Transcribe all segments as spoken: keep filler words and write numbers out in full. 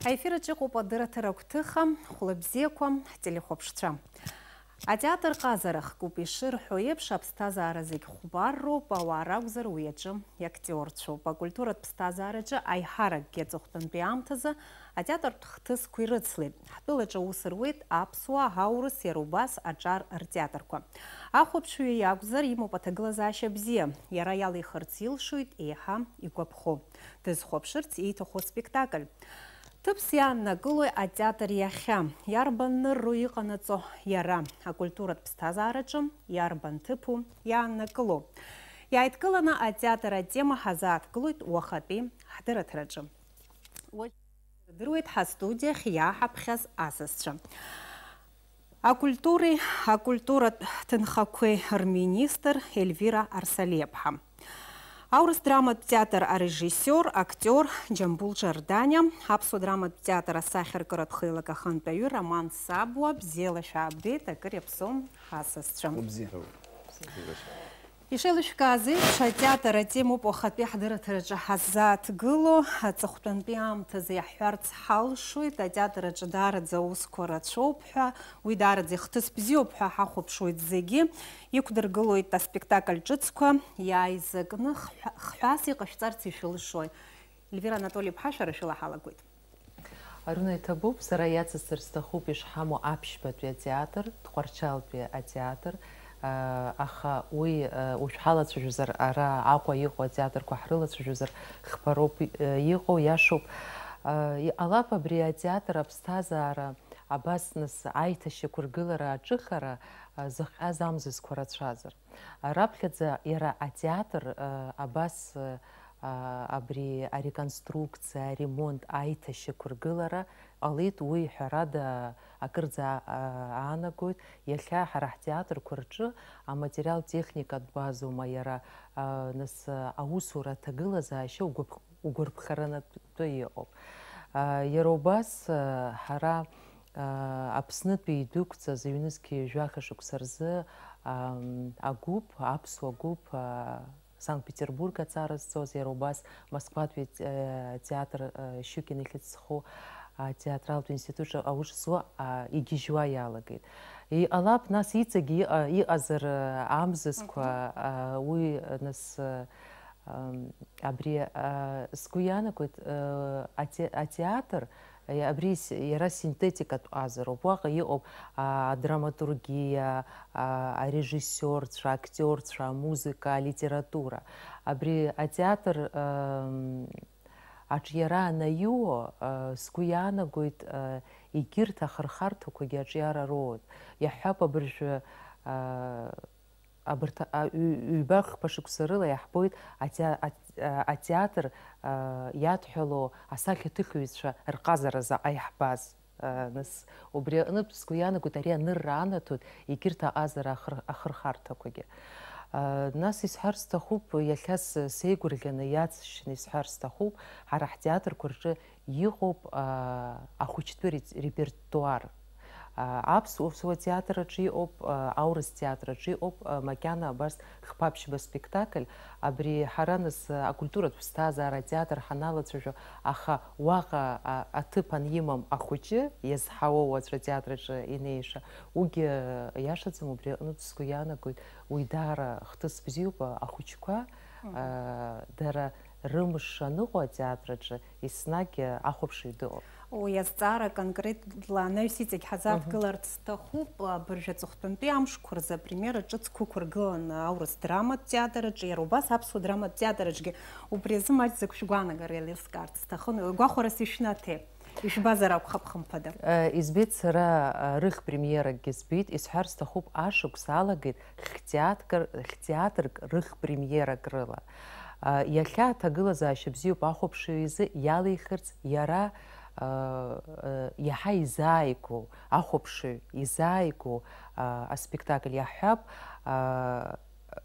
Аефир аҿы иҟоуп адырраҭара агәҭыха, хәлыбзиақәа, ҳтелехәаԥшцәа. Атеатр ҟазара хкуп, ишырҳәо еиԥш, аԥсҭазаара зегь хәбарроуп, ауаа ракәзар уи аҿы иактиорцәоуп. Акультуратә ԥсҭазаараҿы аиҳаракгьы аҵыхәтәантәи аамҭазы атеатртә хҭысқәа ирыцлеит. Ҳтәылаҿы аус руеит аԥсуаа, аурыс, иара убас аҿар ртеатрқәа. Ахәаԥшҩы иакәзар, имоуп аҭагылазаашьа бзиа, иара иалихырц илшоит еиҳа игәаԥхо. Дызхәаԥшырц ииҭаху аспектакль. Ҭыԥс иааннакылои атеатр иахьа? Иарбан нырроу иҟанаҵо иара? Акультуратә ԥсҭазаараҿы иарбан ҭыԥу иааннакыло? Иааидкыланы атеатр атема ҳазааҭгылоит уахатәи ҳдырраҭараҿы. Уажә ирдыруеит ҳастудиахь иааҳаԥхьаз асасцәа. Акультуреи акультуратә ҭынхақәеи рминистр Ельвира Арсалиаԥҳа. Аурыс драматә театр арежиссиор, актиор Џьамбул Џарданиа, аԥсуа драматә театр асахьаркыратә хеилак ахантәаҩы Роман Сабуа, бзиала шәаабеит, акыр иаԥсоу ҳасасцәа. Убзиа. Ишеилышәкааз еиԥш, атеатр атемоуп уахатәи ҳдырраҭараҿы ҳаззааҭгыло. Аҵыхәтәантәи аамҭазы иаҳҳәарц ҳалшоит, атеатр аҿы даараӡа аусқәа рацәоуп ҳәа, уи даараӡа ихҭыс бзиоуп ҳәа ҳахәаԥшуеит зегьы. Иқәдыргылоит аспектакль ҿыцқәа, иааизакны хҳәа-, хҳәас иҟашәҵарц ишәылшои? Ельвира Анатоли-иԥҳа, шәара шәыла ҳалагоит. Арина, иҭабуп, сара иацысҵар сҭахуп ишҳамоу аԥшьбатәи атеатр, Тҟәарчалтәи атеатр, аа, аха уи, аа, уажә ҳалацәажәозар, ара Аҟәа иҟоу атеатрқәа ҳрылацәажәозар, хԥароуп, аа, иҟоу, иашоуп. Аа, иҟалап абри атеатр аԥсҭазаара абас, нас, аиҭашьақәыргылара аҿыхара, аа, зыхҟьаз амзызқәа рацәазар. Раԥхьаӡа иара атеатр, а, абас, а, абри ареконструкциа, аремонт, аиҭашьақәыргылара ҟалеит, уи ҳәарада акырӡа, а, аанагоит. Иахьа ҳара ҳтеатрқәа рҿы аматериал-техникатә базоума иара, а, нас, а, аусура аҭагылазаашьа угәаԥ-, угәарԥхаранатәы иҟоуп. А, иара убас, а, ҳара, а, Аԥснытәи идәықәҵаз ҩнызқьи жәаха шықәса рзы, ам, агәыԥ, аԥсуа гәыԥ, а, Санкт-Петербург аҵара зҵоз, иара убас Москватәи те-, театр, а, Щукин ихьӡ зху атеатралтә институтҿы аус зуа, а, игьежьуа иалагеит. Иҟалап, нас, иҵегь иҟа-, иҟазар, а, амзызқәа, Мгм. а, уи, нас, а, ам, абри, а, сгәы иаанагоит, а, ате-, атеатр, а, абри с-, иара синтетикатә ҟазароуп. Уаҟа иҟоуп, а, адраматургиа, а, арежиссиорцәа, актиорцәа, амузыка, алитература. Абри атеатр, ам, аҿиара анаиуа, а, сгәы иаанагоит, а, егьырҭ ахырхарҭақәагьы аҿиара роуеит. Иаҳҳәап, абыржәы, а, абарҭ а-, ҩ-, ҩба-хԥа шықәса рыла иаҳбоит атеа-, ат-, а, атеатр, а, иадҳәало асахьаҭыхҩцәа рҟазара заҟа иаҳбаз. А, нас, убри аҟнытә сгәы иаанагоит, ари анырра анаҭоит егьырҭ аҟазара ахыр-, ахырхарҭақәагьы. А, нас исҳәар сҭахуп, иахьа с-, сеигәырӷьаны иаҵшьны исҳәар сҭахуп, ҳара ҳтеатрқәа рҿы иҟоуп, а, ахәыҷтәы ре-, репертуар. А, аԥсуа театр аҿы иҟоуп, а, аурыс театр аҿы иҟоуп, а, макьана абас хԥа-ԥшьба спектакль. Абри ҳара нас, а, акультуратә ԥсҭазаара атеатр ҳаналацәажәо, аха уаҟа, а, аҭыԥ анимам ахәыҷы, иазҳауоу уаҵәы атеатр аҿы инеиша, уигьы, а, иашаӡам, убри аҟнытә сгәы иаанагоит, уи даара хҭыс бзиоуп, а, ахәыҷқәа, Мгм. а, дара рымш аныҟоу атеатр аҿы еснагь ахәаԥшыҩ дыҟоуп. Уи азҵаара конкретла анаҩс иҵегь ҳазааҭгыларц Мгм. сҭахуп. Абыржә аҵыхәтәантәи амшқәа рзы апремиера ҿыцқәа ықәыргыланы аурыс драматә театр аҿы, иара убас аԥсуа драматә театр аҿгьы. Убри азы маҷӡак шәгәаанагара еилыскаарц сҭахын. Гәахәарас ишәнаҭеи? Ишәбазар акәхап, хымԥада. Э, избеит сара, э, рыхпремиеракгьы збеит, исҳәар сҭахуп, ашықәс алагеит хтеатр, хтеатрк рыхпремиерак рыла. Э, иахьа аҭагылазаашьа бзиоуп ахәаԥшыҩ изы иалихырц иара, э, э, иаҳа изааигәоу, ахәаԥшыҩ изааигәоу, э, аспектакль иаҳҳәап, э,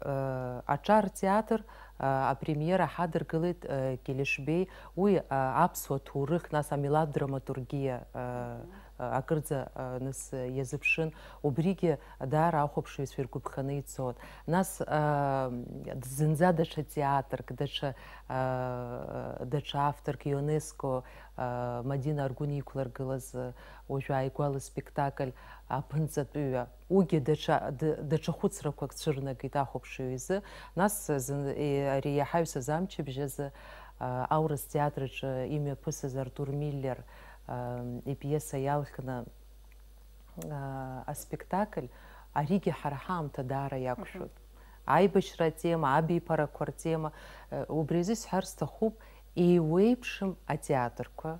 э, аҿар театр, э, апремиера ҳадыргылеит, э, Кьелешбеи. Уи, э, аԥсуа ҭоурых, нас амилаҭ драматургиа, э, акырӡа, а, нас иазыԥшын, убригьы даара ахәаԥшыҩцәа иргәаԥханы ицот. Нас, а, зынӡа даҽа театрк, даҽа, а, даҽа авторк, ЮНЕСКО, а, Мадина Аргәын иқәлыргылаз, а, уажәы ааигәа лыспектакль Аԥынҵатәыҩа. Уигьы даҽа, д-, даҽа хәыцрақәак цәырнагеит ахәаԥшыҩ изы. Нас, зын-, е-, ари иаҳаҩсыз амчыбжь азы, а, аурыс театраҿы имҩаԥысыз Артур Миллер, а, ипиеса иалхны, а, аспектакль, аригьы ҳара ҳаамҭа даара иақәшәоит. Аибашьра атема, абиԥарақәа ртема, а, убри азы исҳәар сҭахуп, еиуеиԥшым атеатрқәа,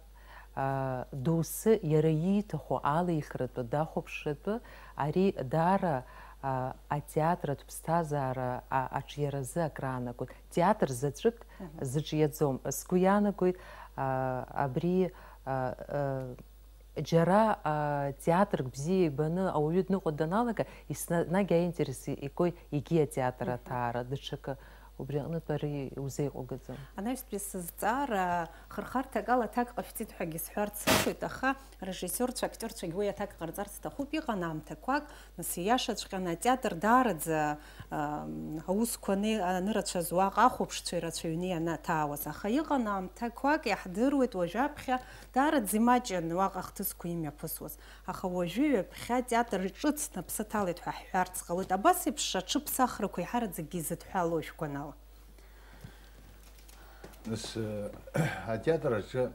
а, доусы иара ииҭаху алихратәы, дахәаԥшратәы, ари даара, а, атеатратә ԥсҭазаара, а, аҿиаразы акраанагоит. Театр заҵәык зыҿиаӡом. Сгәы иаанагоит, а, абри, а, а, џьара, а, театрк бзиа ибаны ауаҩы дныҟәо даналага, еснагь аинтерес икуеит егьи атеатр аҭаара, даҽакы. Убри аҟнытә ари иузеиҟәыгаӡом. Анаҩстәи сызҵаара хырхарҭак ала аҭак ҟашәҵеит ҳәагьы сҳәарц сылшоит, аха режиссиорцәа, актиорцәагьы уи аҭак ҟарҵарц сҭахуп. Иҟан аамҭақәак, нас ииашаҵәҟьаны атеатр даараӡа, ам, аусқәа ани-, анырацәаз уаҟа ахәаԥшцәа ирацәаҩны ианаҭаауаз. Аха иҟан аамҭақәак, иаҳдыруеит уажәаԥхьа, даараӡа имаҷын уаҟа ахҭысқәа имҩаԥысуаз. Аха уажәы ҩаԥхьа атеатр ҿыц наԥсы ҭалеит ҳәа ҳҳәарц ҟалоит. Абас еиԥш аҽыԥсахрақәа еиҳараӡакгьы изыдҳәалоу шәгәанала? Нас, э, атеатр аҿы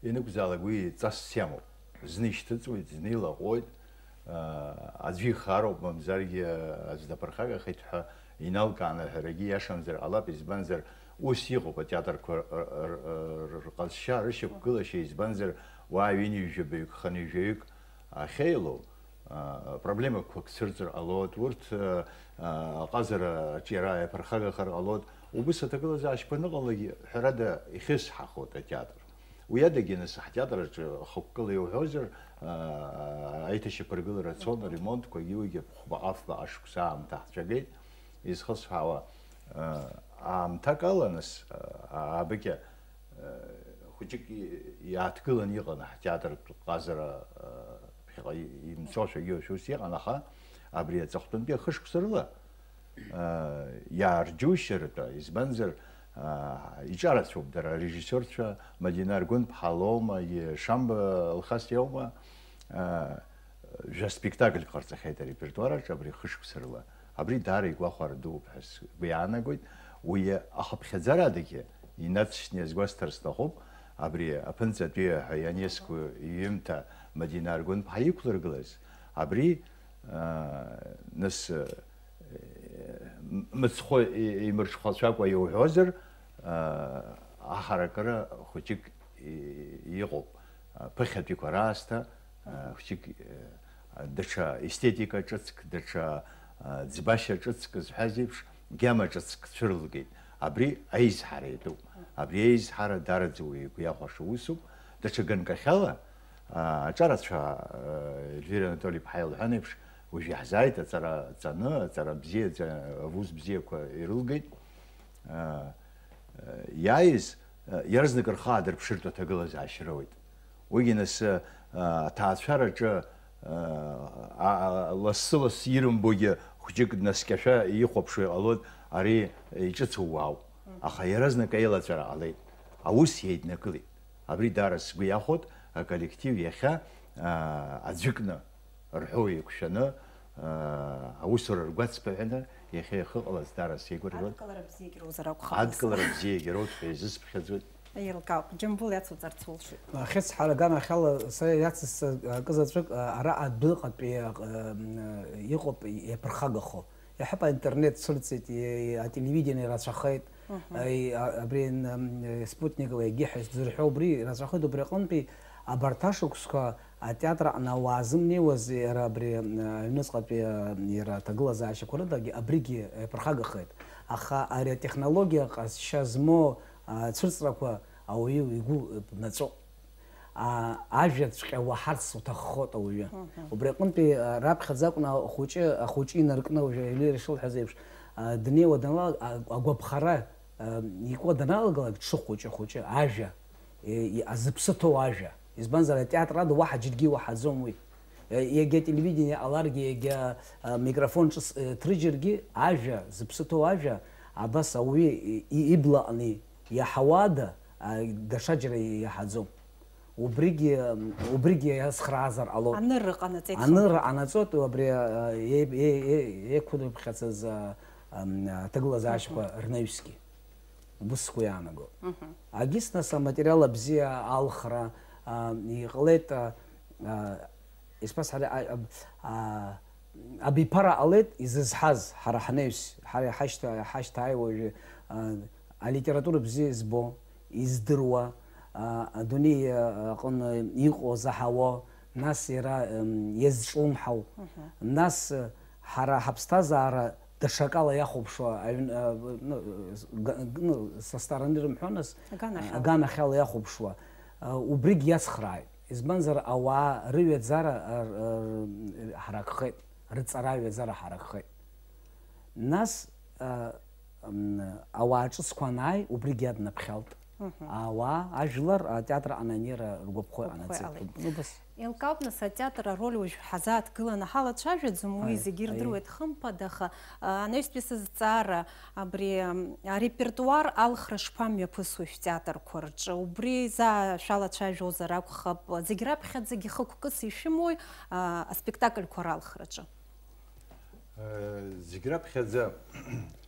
ианакәзаалак уи ҵасс иамоуп. Зны ишьҭыҵуеит, зны илаҟәуеит, э, аӡәы ихароуп, мамзаргьы, э, аӡә даԥырхагахеит ҳәа иналкааны аҳәарагьы иашамзар ҟалап, избанзар, ус иҟоуп атеатрқәа р-, р-, р-, рҟазшьа, рышьақәгылашьа, избанзар, уаа ҩынҩажәаҩык, хынҩажәаҩык ахьеилоу, а, проблемақәак цәырҵыр ҟалоит, урҭ, а, а, аҟазара аҿиара иаԥырхагахар ҟалоит. Убыс аҭагылазаашьақәа аныҟалалак, ҳәарада, ихьысҳахоит атеатр. Уи адагьы, нас, ҳтеатр аҿы хықәкыла иуҳәозар, а, аиҭашьақәыргылара цон, аремонтқәагьы уигьы хәба-ҟафба ашықәса аамҭа ҳцәагеит. Изхысҳәаауа, а, аамҭак ала, нас, а, аабыкьа, а, хәыҷык и-, иааҭгыланы иҟан ҳтеатртә ҟазара, а, ԥхьаҟа и-, имцошәагьы ус иҟан, аха абри аҵыхәтәантәи ахышықәса рыла, а, иаарџьушьартә, избанзар, а, иҿарацәоуп дара арежиссиорцәа, Мадина Аргәынԥҳа лоума, Шамба Алхас иоума, а, жәа спектакльк ҟарҵахьеит арепертуар аҿы абри хышықәса рыла. Абри даара игәахәара дууп ҳәа сгәы иаанагоит. Уи ахыԥхьаӡарадагьы инацшьны иазгәасҭар сҭахуп, абри Аԥынҵатәиа ҳәа ИОНЕСКО иҩымҭа Мадина Аргәынԥҳа иқәлыргылаз, абри, аа, нас, э, мыцхәы и-, имырҽхәацәакәа иуҳәозар, аа, аҳаракыра хәыҷык и-, иҟоуп. Ԥыхьатәиқәа раасҭа, аа, хәыҷык, э, даҽа естетика ҿыцк, даҽа, а, ӡбашьа ҿыцк зҳәаз еиԥш, гьама ҿыцк цәырылгеит. Абри аизҳара иатәуп. Абри аизҳара дараӡа уи игәы иахәаша усуп. Даҽа ганкахьала, а, аҿарацәа, а, Ельвира Анатоли-иԥҳа илҳәан еиԥш, уажә иаҳзааит аҵара ҵаны, аҵара бзиаӡа, авуз бзиақәа ирылгеит. А, а, иааиз, а, иаразнак рхы аадырԥшыртә аҭагылазаашьа роуеит. Уигьы нас, а, аҭаацәараҿы, а, а, лассы-лассы ирымбогьы хәҷык днаскьашәа ихәаԥшуа иҟалоит, ари иҿыцу уаауп. Аха иаразнак аилаҵәара ҟалеит. Аус еиднакылеит. Абри даара сгәы иахәоит, аколлектив иахьа, а, аӡәыкны рҳәоу еиқәшәаны, аа, аусура ргәацԥыҳәаны иахьа иахьыҟалаз даара сеигәырӷьоит. Адкылара бзиагьы роуазар акәхап. Адкылара бзиагьы роуп ҳәа изысԥхьаӡоит. Еилкаауп. Џьамбул иацуҵарц улшоит. Хьыцҳара аганахьала са иацысҵаз акы заҵәык, а, ара адәыҟатәи, а, м, иҟоуп иаԥырхагахо. Иаҳҳәап, аинтернет цәырҵит, и-, и-, ателевидение рацәахеит, Мгм. и-, а-, абри, м, спутниковый егьи ҳәа зырҳәо убри рацәахеит, убри аҟынтәи абарҭ ашықәсқәа атеатр аҟны ауаа зымнеиуаз, иара абри, м, аҩныҵҟатәи, а, иара аҭагылазаашьақәа рыдагьы абригьы, а, иаԥырхагахеит. Аха ари атехнологиа ҟазшьа змоу, а, цәырҵрақәа ауаҩы игәы, э, наҵәоуп. А, ажәаҵәҟьа уаҳарц уҭаххоит ауаҩы. Мгм. Убри аҟынтәи, а, раԥхьаӡа акәны ахәыҷы, ахәыҷы инаркны, уажәы Ельвира ишылҳәаз еиԥш, а, днеиуа даналага, а, агәаԥхара, а, икуа даналагалак, дшыхәыҷы хәыҷы, ажәа, е, и-, а, зыԥсы ҭоу ажәа. Избанзар, атеатр ада уаҳа џьаргьы иуаҳаӡом уи. Е, иагьа телевидение ҟаларгьы, иагьа, а, микрофон ҿыц, е, ҭрыџьаргьы, ажәа, зыԥсы ҭоу ажәа, абас ауаҩы и-, и-, ибла аҟны иаҳауада, а, даҽаџьара иаҳаӡом. Убригьы, м, убригьы иацхраазар ҟалоит. Анырра ҟанаҵеит. Анырра ҟанаҵоит, абри, а, е-, е-, е-, еиқәдырԥхьацыз, а, ам, аҭагылазаашьақәа Мгм. рнаҩсгьы. Убыс сгәы иаанаго. Мгм. Агьыс нас аматериал абзиа алхра, а, иҟалеит, а, а, исԥасҳәара, а, а, а, абиԥара ҟалеит изызҳаз, ҳара ҳнаҩс, ҳара иҳашьҭа-, ҳашьҭааиуа уажәы, а, алитература бзиа избо, издыруа, а, адунеи, а, аҟны иҟоу заҳауа, нас иара, м, иазҿлымҳау, Мгм. нас, а, ҳара ҳаԥсҭазаара даҽакала иахәаԥшуа, аҩн-, а, ну, га-, ну, са стороны рымҳәоназ, Аганахьала. аганахьала иахәаԥшуа, а, убригь иацхрааит. Избанзар, ауаа рыҩаӡара, а, р-, р-, ҳаракхеит, рыҵара аҩаӡара ҳаракхеит. Нас, а, м, ауаа ҿыцқәа анааи, убригь иаднаԥхьалт. Мгм. Ауаа, ажәлар, атеатр аҟны анеира ргәаԥхо Ргәаԥхо иҟанаҵеит. иҟалеит. Убыс. Еилкаауп, нас, атеатр ароль уажә ҳазааҭгыланы ҳалацәажәаӡом, уи Аи, зегьы аи. ирдыруеит, хымԥада, аха, а, анаҩстәи сызҵаара, абри, ам, арепертуар алхра шԥамҩаԥысуеи шәтеатрқәа рҿы? Убри заа шәалацәажәозар акәхап, зегь раԥхьаӡагьы хықәкыс ишәымоуи, а, аспектакльқәа ралхраҿы? Э, зегь раԥхьаӡа,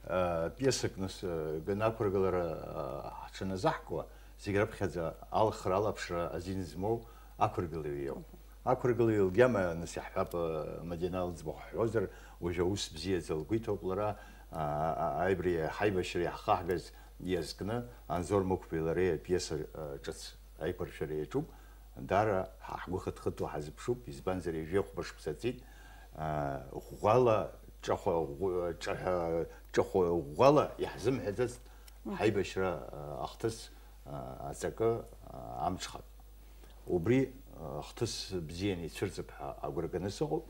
э, пиесак нас, э, ганы ақәыргылара, э, ҳҽаназаҳкуа, зегь раԥхьаӡа алхра, алаԥшра азин змоу ақәыргылаҩ иоуп. Ақәыргылаҩ лгьама, нас, иаҳҳәап, э, Мадина лыӡбахә ҳҳәозар, уажәы аус бзиаӡа лгәы иҭоуп лара, а, а, аибреи ҳаибашьреи ҳхаҳгаз иазкны Анзор Мықәбеи лареи апиеса, э, ҿыц аиқәыршәара иаҿуп. Даара ҳа ҳгәы хыҭхыҭуа ҳазыԥшуп, избанзар, ҩажәи хәба шықәса ҵит, аа, ӷәӷәала, ҿахәа-, ӷәы-, ҿаҳәа-, ҿахәа-, ӷәӷәала иаҳзымҳәаӡацт Мгм. ҳаибашьра, аа, ахҭыс, аа, аҵакы, аа, амҽхак. Убри, аа, ахҭыс бзианы ицәырҵып ҳәа агәра ганы сыҟоуп.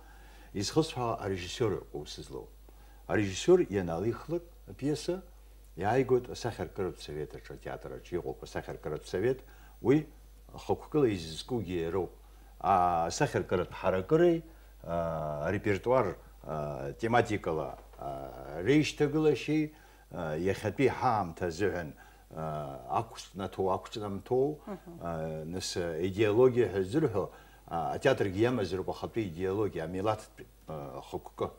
Изхысҳәаауа арежиссиор ус злоу. Арежиссиор ианалихлак апиеса, иааигоит асахьаркыратә совет аҿы, атеатр аҿы иҟоуп асахьаркыратә совет, уи ахықәкыла изызкугьы иароуп. А, асахьаркыратә ҳаракыреи, а, арепертуар, а, тематикала, а, реишьҭагылашьеи, а, иахьатәи ҳаамҭа азыҳәан, а, ақәҿнаҭоу, ақәҿнамҭоу, Мгм. а, нас, а, идеологиа ҳәа ззырҳәо, а, атеатргьы иамазароуп ахатәы идеологиа, амилаҭтә, а, хықәкы,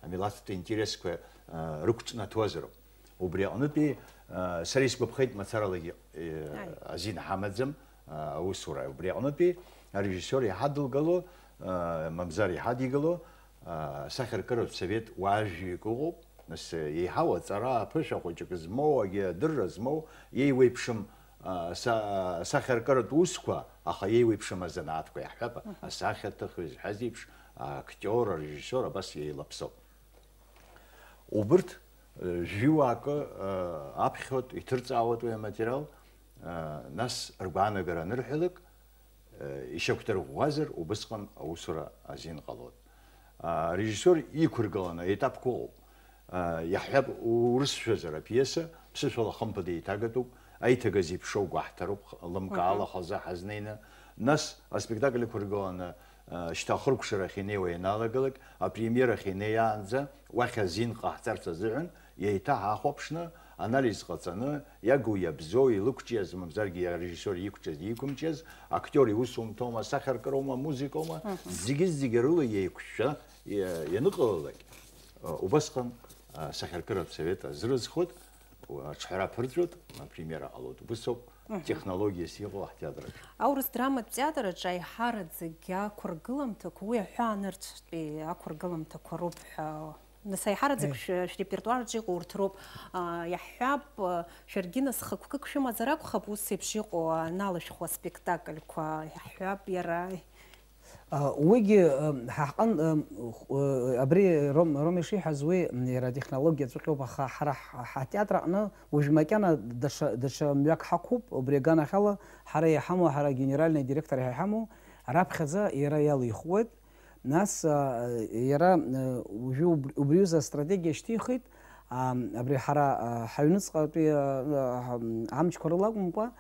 амилаҭтә интересқәа, а, рықәҿнаҭуазароуп. Убри аҟнытәи, а, сара исгәаԥхеит мацаралагьы, э, Аи. азин ҳамаӡам, а, аусура. Убри аҟнытәи арежиссиор иҳадылгало, а, мамзар иҳадигало, а, асахьаркыратә совет уаажәҩык ыҟоуп. Нас, э, еиҳау аҵара аԥышәа хәыҷык змоу, агьи адырра змоу, иеиуеиԥшым, а, са-, асахьаркыратә усқәа, аха иеиуеиԥшым азанааҭқәа иаҳҳәап, Мгм. асахьаҭыхҩы зҳәаз еиԥш, актиор, арежиссиор абас еилаԥсоуп. Убырҭ, э, жәиуаакы, э, аԥхьоит, иҭырҵаауеит уи аматериал, э, нас ргәаанагара анырҳәалак, э, ишьақәдырӷәӷәазар, убысҟан аусура азин ҟалоит. А, арежиссиор иқәыргыланы аетапқәа ыҟоуп. А, иаҳҳәап, урысшәазар апиеса, ԥсышәала хымԥада еиҭагатәуп, аиҭагаз иԥшоу гәаҳҭароуп, х-, лымкаала Мгм. хазы ҳазнеины. Нас аспектакль ықәыргыланы, а, шьҭа ахыркәшарахь инеиуа ианалагалак, апремиерахь инеиаанӡа, уахь азин ҟаҳҵарц азыҳәан, еиҭаҳахәаԥшны, анализ ҟаҵаны, иагу иабзоу, илықәҿиаз, мамзаргьы арежиссиор иқәҿиаз, иқәымҿиаз, актиор иусумҭоума, асахьаркыроума, амузыкоума, Мгм. зегьы-зегьы рыла еиқәшәшәа иа-, ианыҟалалак, а, убасҟан, а, асахьаркыратә совет азрыӡхоит, аҿҳәара аԥырҵәоит, апремиера ҟалоит. Убысоуп Мгм. технологиас иҟоу ҳтеатр аҿы. Аурыс драматә театр аҿы аиҳараӡакгьы ақәыргыламҭақәа, уи аҳәаанырцәтәи ақәыргыламҭақәа роуп ҳәа, нас, аиҳараӡак Аи. шә-, шәрепертуар аҿы иҟоу урҭ роуп. А, иаҳҳәап, а, шәаргьы, нас, хықәкык шәымазар акәхап, ус еиԥш иҟоу аналышәхуа спектакльқәа, иаҳҳәап, иара А, уигьы, ы, ҳа ҳҟын, ы, х-, ы, абри Ром-, Рома ишиҳәаз, уи, м, иара атехнологиа ҵәҟьоуп, аха ҳара ҳ-, ҳатеатр аҟны уажә макьана даҽа, даҽа мҩак ҳақәуп, убри аганахьала ҳара иҳамоу, ҳара генеральный директор ҳәа иҳамоу, раԥхьаӡа иара иалихуеит, нас, а, иара, ы, уажәы уб-, убри аҩыза астратегиа шьҭихит, а, абри ҳара, а, ҳаҩныҵҟатәи, а, а, ҳа-, м, амчқәа рыла акәымкәа,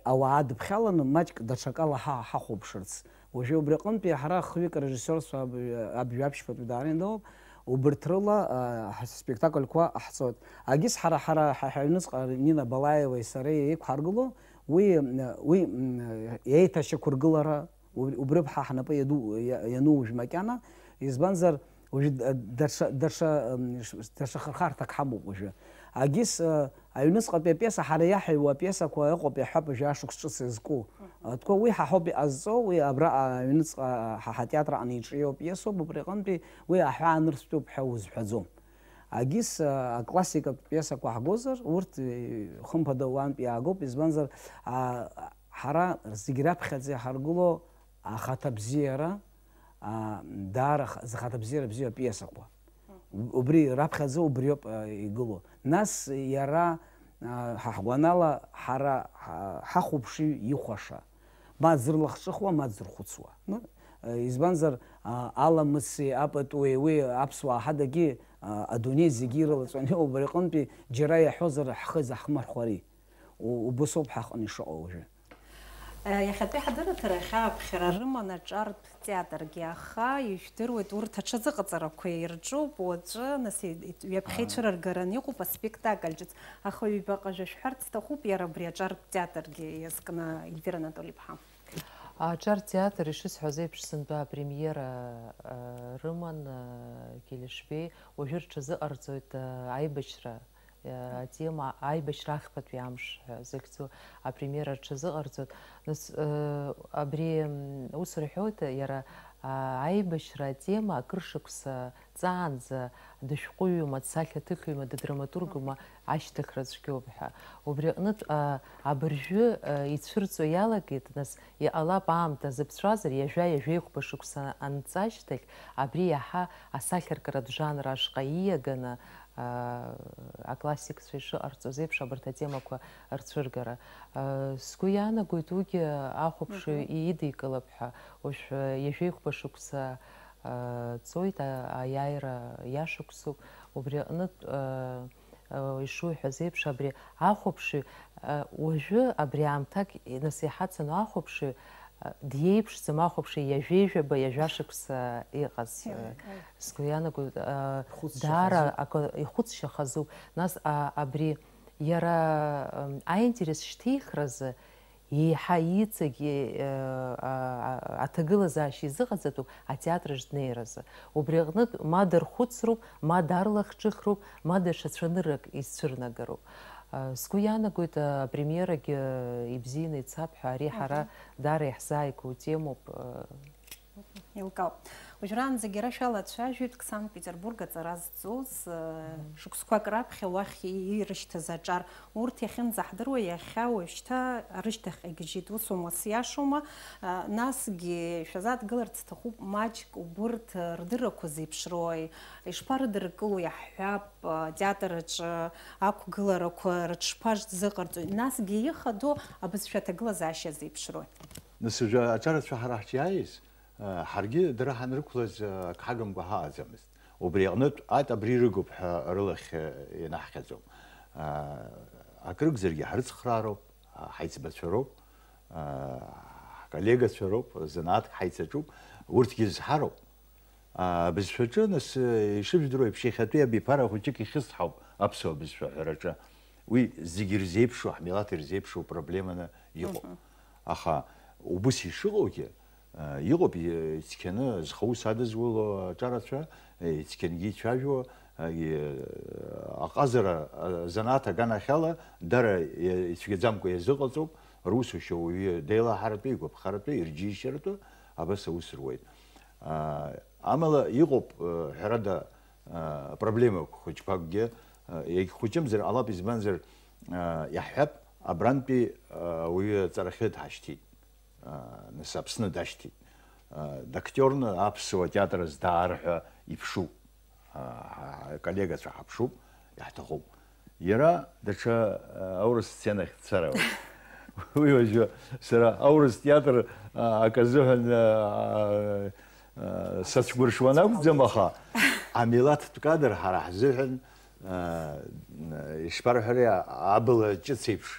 Ауаа адыԥхьаланы маҷк даҽакала ҳа-, ҳахәаԥшырц. Уажәы убри аҟынтәи ҳара хҩык арежиссиорцәа аб-, аб-, жәаԥшьбатәи даара иандаоуп, убырҭ рыла, а, ҳаспектакльқәа ҟаҳҵоит. Агьыс ҳара, ҳара, ҳа, ҳаҩныҵҟа Нина Балаевеи сареи еиқәҳаргыло, уи, м, уи, м, еиҭашьақәыргылара, убри, убри ҳа ҳнапы иаду-, иа-, иану уажә макьана, избанзар, уажәы д-, даҽа, даҽа, м, ш-, даҽа хырхарҭак ҳамоуп уажәы. Агьыс, а, аҩныҵҟатәи апиеса ҳара иаҳаҩуа апиесақәа ыҟоуп иаҳҳәап уажәы ашықәс ҿыц иазку. Мгм. Атәқәа уи ҳа ҳауп иҟазҵо, уи абраҟа аҩныҵҟа ҳа, ҳатеатр аҟны иҿиоу апиесоуп, убри аҟынтәи уи аҳәаа анырцәтәуп ҳәа узҳәаӡом. Агьыс, а, аклассикатә пиесақәа ҳгозар, урҭ, э, хымԥада уантә иаагоуп, избанзар, а, ҳара зегь раԥхьаӡа иҳаргыло ахаҭабзиара, а, даара х-, зхаҭабзиара бзиоу апиесақәа. Уб-, убри раԥхьаӡа убриоуп, а, игылоу. Нас иара, а, ҳа ҳгәанала, ҳара ҳа-, ҳахәаԥшыҩ ихәаша. Ма дзырлахҿыхуа, ма дзырхәыцуа. Ну, э, избанзар, а, аламыси, апатуеи, уи аԥсуаа ҳадагьы, а, адунеи зегьы ирылаҵәаны иҟоуп, убри аҟынтәи џьара иаҳәозар ҳхы заҳмырхәари. У-, убасоуп ҳаҟны ишыҟоу уажәы. Э, иахьатәи ҳадырраҭара иахьа аԥхьара рыман аҿартә театргьы, аха ижәдыруеит, урҭ аҽазыҟаҵарақәа ирҿуп уаҵәы, нас и-, и-, ҩаԥхьа Аа. ицәырыргараны иҟоуп аспектакль ҿыц. Аха ҩбаҟа жәа шәҳәарц сҭахуп, иара абри аҿартә театргьы иазкны, Эльвира Анатолий-иԥҳа. Аҿар театр, ишысҳәаз еиԥш, сынтәа апремиера, а, рыман, а, Кьелешбеи, уажәы рҽазыҟарҵоит, а, аибашьра, а, атема, аибашьра ахԥатәи амш ҳәа захьӡу апремиера рҽазыҟарҵоит. Нас, а, абри, м, ус рҳәоит, иара, а, аибашьра атема акыр шықәса ҵаанӡа дышәҟәыҩҩума, дсахьаҭыхҩума, дыдраматургума, ашьҭыхра цәгьоуп ҳәа. Убри аҟнытә, а, абыржәы, а, ицәырҵуа иалагеит, нас, иҟалап аамҭа зыԥҵәазар, ҩажәа, ҩажәеихәба шықәса анҵа ашьҭахь, абри иаҳа асахьаркыратә жанр ашҟа ииаганы, а, аклассикцәа ишыҟарҵоз еиԥш, абарҭ атемақәа рцәыргара. А, сгәы иаанагоит, уигьы ахәаԥшыҩ Мгм. идикылап ҳәа. Уажә, а, ҩажәеихәба шықәса, а, ҵуеит, а, аиааира иашықәсуп. Убри аҟнытә, а, а, ишуҳәаз еиԥш, абри ахәаԥшыҩ, а, уажәы абри аамҭак, нас иҳацану ахәаԥшыҩ, а, диеиԥшӡам ахәаԥшыҩ ҩажәеи жәаба, ҩажәа шықәса иҟаз, а, Иҟаз. сгәы иаанагоит, а, Ихәыцшьа даара хазуп. акы ихәыцшьа хазуп. Нас, а, абри иара, ам, аинтерес шьҭихразы еиҳа иҵегь, э, а, а, аҭагылазаашьа изыҟаҵатәуп атеатр аҿы днеиразы. Убри аҟнытә ма дархәыцроуп, ма дарлахҿыхроуп, ма даҽа цәаныррак изцәырнагароуп. А, сгәы иаанагоит, а, апремиерагьы, а, ибзианы ицап ҳәа, ари ҳара Мгм. даара иаҳзааигәоу темоуп, а. Еилкаауп. Уажәраанӡагьы ара шәалацәажәоит Санкт-Петербург аҵара зҵоз, э, Мгм. шықәсқәак раԥхьа уахь и-, ирышьҭаз аҿар. Урҭ иахьынӡаҳдыруа, иахьа уажәшьҭа арышьҭахьҟа игьежьит. Усоума, сиашоума? А, насгьы шәазааҭгыларц сҭахуп маҷк убырҭ, а, рдыррақәа зеиԥшрои, ишԥарыдыркыло, иаҳҳәап, а, театр аҿы ақәгыларақәа рыҽшԥашьҭзыҟарҵои? Насгьы ихадоу абызшәа аҭагылазаашьа зеиԥшрои? Нас уажәы аҿарацәа ҳара ҳҿы иааиз, а, ҳаргьы дара ҳанрықәлаз, а, ак ҳагымкәа ҳаҟаӡамызт. Убри аҟнытә, ат абри рыгуп ҳәа рылахь, э, ианаҳхьаӡом. Э, акрыгзаргьы ҳрыцхраароуп, э, ҳаиҵбацәа роуп, э, ҳколлегацәа роуп, занааҭк ҳаицаҿуп, урҭгьы зҳароуп. Э, абызшәаҿы, нас, э, ишыжәдыруа еиԥш, иахьатәи абиԥара хәыҷык ихьысҳауп аԥсуа бызшәа аҳәараҿы. Уи зегьы ирзеиԥшу, ҳмилаҭ ирзеиԥшу проблеманы иҟоуп. Мгм. Аха убыс ишыҟоугьы, Иҟоуп ицқьаны зхаус адызуло аҿарацәа, ицқьангьы ицәажәо, аҟазара, азанааҭ аганахьала дара ицәгьаӡамкәа иазыҟаҵоуп, русушьа уаҩы деилаҳаратәы, игәаԥхаратәы, ирџьеишьаратәы абас аус руеит. Амала иҟоуп, ҳәарада, проблемақәа хәыҷқәакгьы, иагьхәыҷымзар ҟалап, избанзар, иаҳҳәап, абрантәи ауаҩы аҵарахьы дҳашьҭит. Нас Аԥсны дашьҭит. Дактиорны аԥсуа театр азы даар ҳәа иԥшуп. Аколлегацәа ҳаԥшуп, иаҳҭахуп. Иара даҽа аурыс сценахь дцар ауеит. Уи уажәы сара аурыс театр акы азыҳәан сацәгәыршуан акәӡам, аха амилаҭтә кадр ҳара ҳзыҳәан, ишԥарҳәари, абла ҿыц еиԥш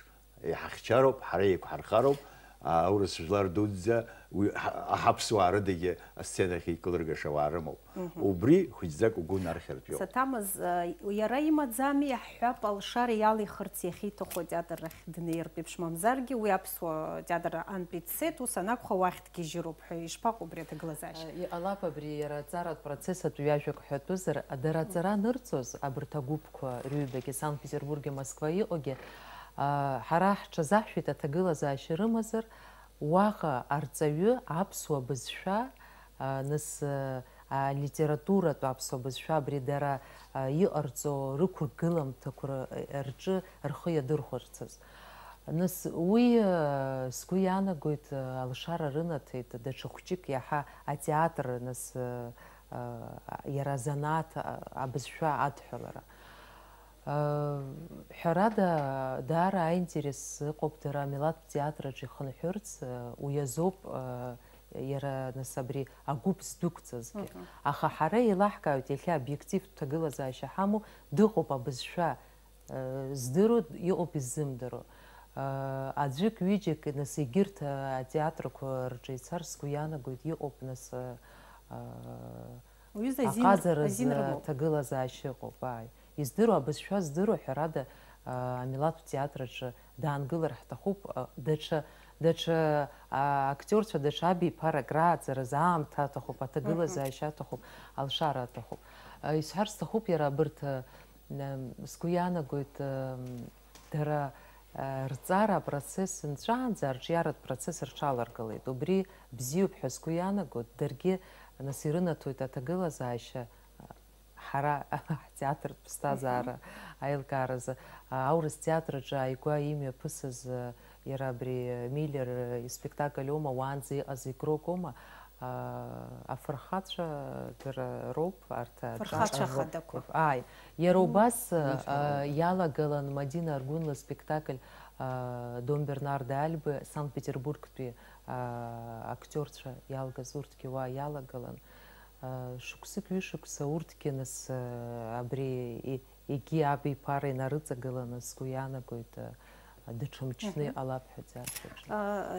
иҳахьчароуп, ҳара еиқәҳархароуп, аурыс жәлар дуӡӡа уи ҳа-, ҳаԥсуаа рыдагьы асценахь еиқәлыргаша ауаа рымоуп. Убри хәыҷӡак угәы нархьыртә иоуп. Саҭамыз, э, иара имаӡами, иаҳҳәап, алшара иалихырц иахьиҭаху атеатр ахь днеиртә еиԥш, мамзаргьы уи аԥсуа театр антәи дцеит, ус анакәха, уахь дгьежьыроуп ҳәа ишԥаҟоу убри аҭагылазаашьа? Э, иҟалап абри иара аҵаратә процесс атәы ҩажәак ҳәатәызар, дара аҵара анырҵоз, абарҭ агәыԥқәа рыҩбагьы, Санкт-Петербурги Москва иҟоугьы, а, ҳара ҳҽазаҳшәеит аҭагылазаашьа рымазар, уаҟа арҵаҩы аԥсуа бызшәа, а, нас, а, алитературатә аԥсуа бызшәа абри дара, а, иҟарҵо рықәыргыламҭақәа р-, рҿы рхы иадырхәарцаз. Нас уи, а, сгәы иаанагоит, а, алшара рынаҭеит даҽа хәҷык иаҳа атеатр, нас, а, а, иара азанааҭ, а, абызшәа адҳәалара. Ҳәарада, даара аинтерес ыҟоуп дара амилаҭтә театраҿы ихынҳәырц, уи азоуп, иара, нас, абри агәыԥ здәықәҵазгьы. Аха ҳара еилаҳкааит иахьа обиективтә ҭагылазаашьа ҳамоу, дыҟоуп абызшәа здыруа, иҟоуп иззымдыруа. Аӡәык, ҩыџьак, нас, егьырҭ атеатрқәа рҿы ицар, сгәы иаанагоит, иҟоуп, нас, Уҩыза азин р-, аҟазаразы азин рымоуп. Аҭагылазаашьа ыҟоуп, ааи. Издыруа, абызшәа здыруа, ҳәарада, а, амилаҭтә театр аҿы даангылар ҳҭахуп, а, даҽа, даҽа, а, актиорцәа, даҽа абиԥарак рааӡаразы аамҭа аҭахуп, аҭагылазаашьа аҭахуп, алшара аҭахуп. А, исҳәар сҭахуп иара абырҭ, а, м, сгәы иаанагоит, м, дара, а, рҵара апроцесс нҵәаанӡа арҿиаратә процесс рҽаларгылеит. Убри бзиоуп ҳәа сгәы иаанагоит, даргьы, нас, ирынаҭоит аҭагылазаашьа, ҳара ҳтеатртә ԥсҭазаара аилкааразы, аурыс театр аҿы ааигәа имҩаԥысыз, иара абри Миллер испектакль аума, уаанӡа иҟаз игрок аума, афырхацәа дара роуп, арҭ аҿар-, Фырхацәа хадақәа. Ааи, иара убас, а, иалагалан Мадина Аргәынла спектакль, а, Дон Бернардо Альбы, Санкт-Петербургтәи, а, актиорцәа иалгаз урҭгьы уа иалагалан. Шықәсык, ҩышықәса урҭгьы, нас, абри егьи абиԥара инарыҵагыланы, сгәы иаанагоит, даҽа мчны иҟалап ҳәа аӡәы аҿы.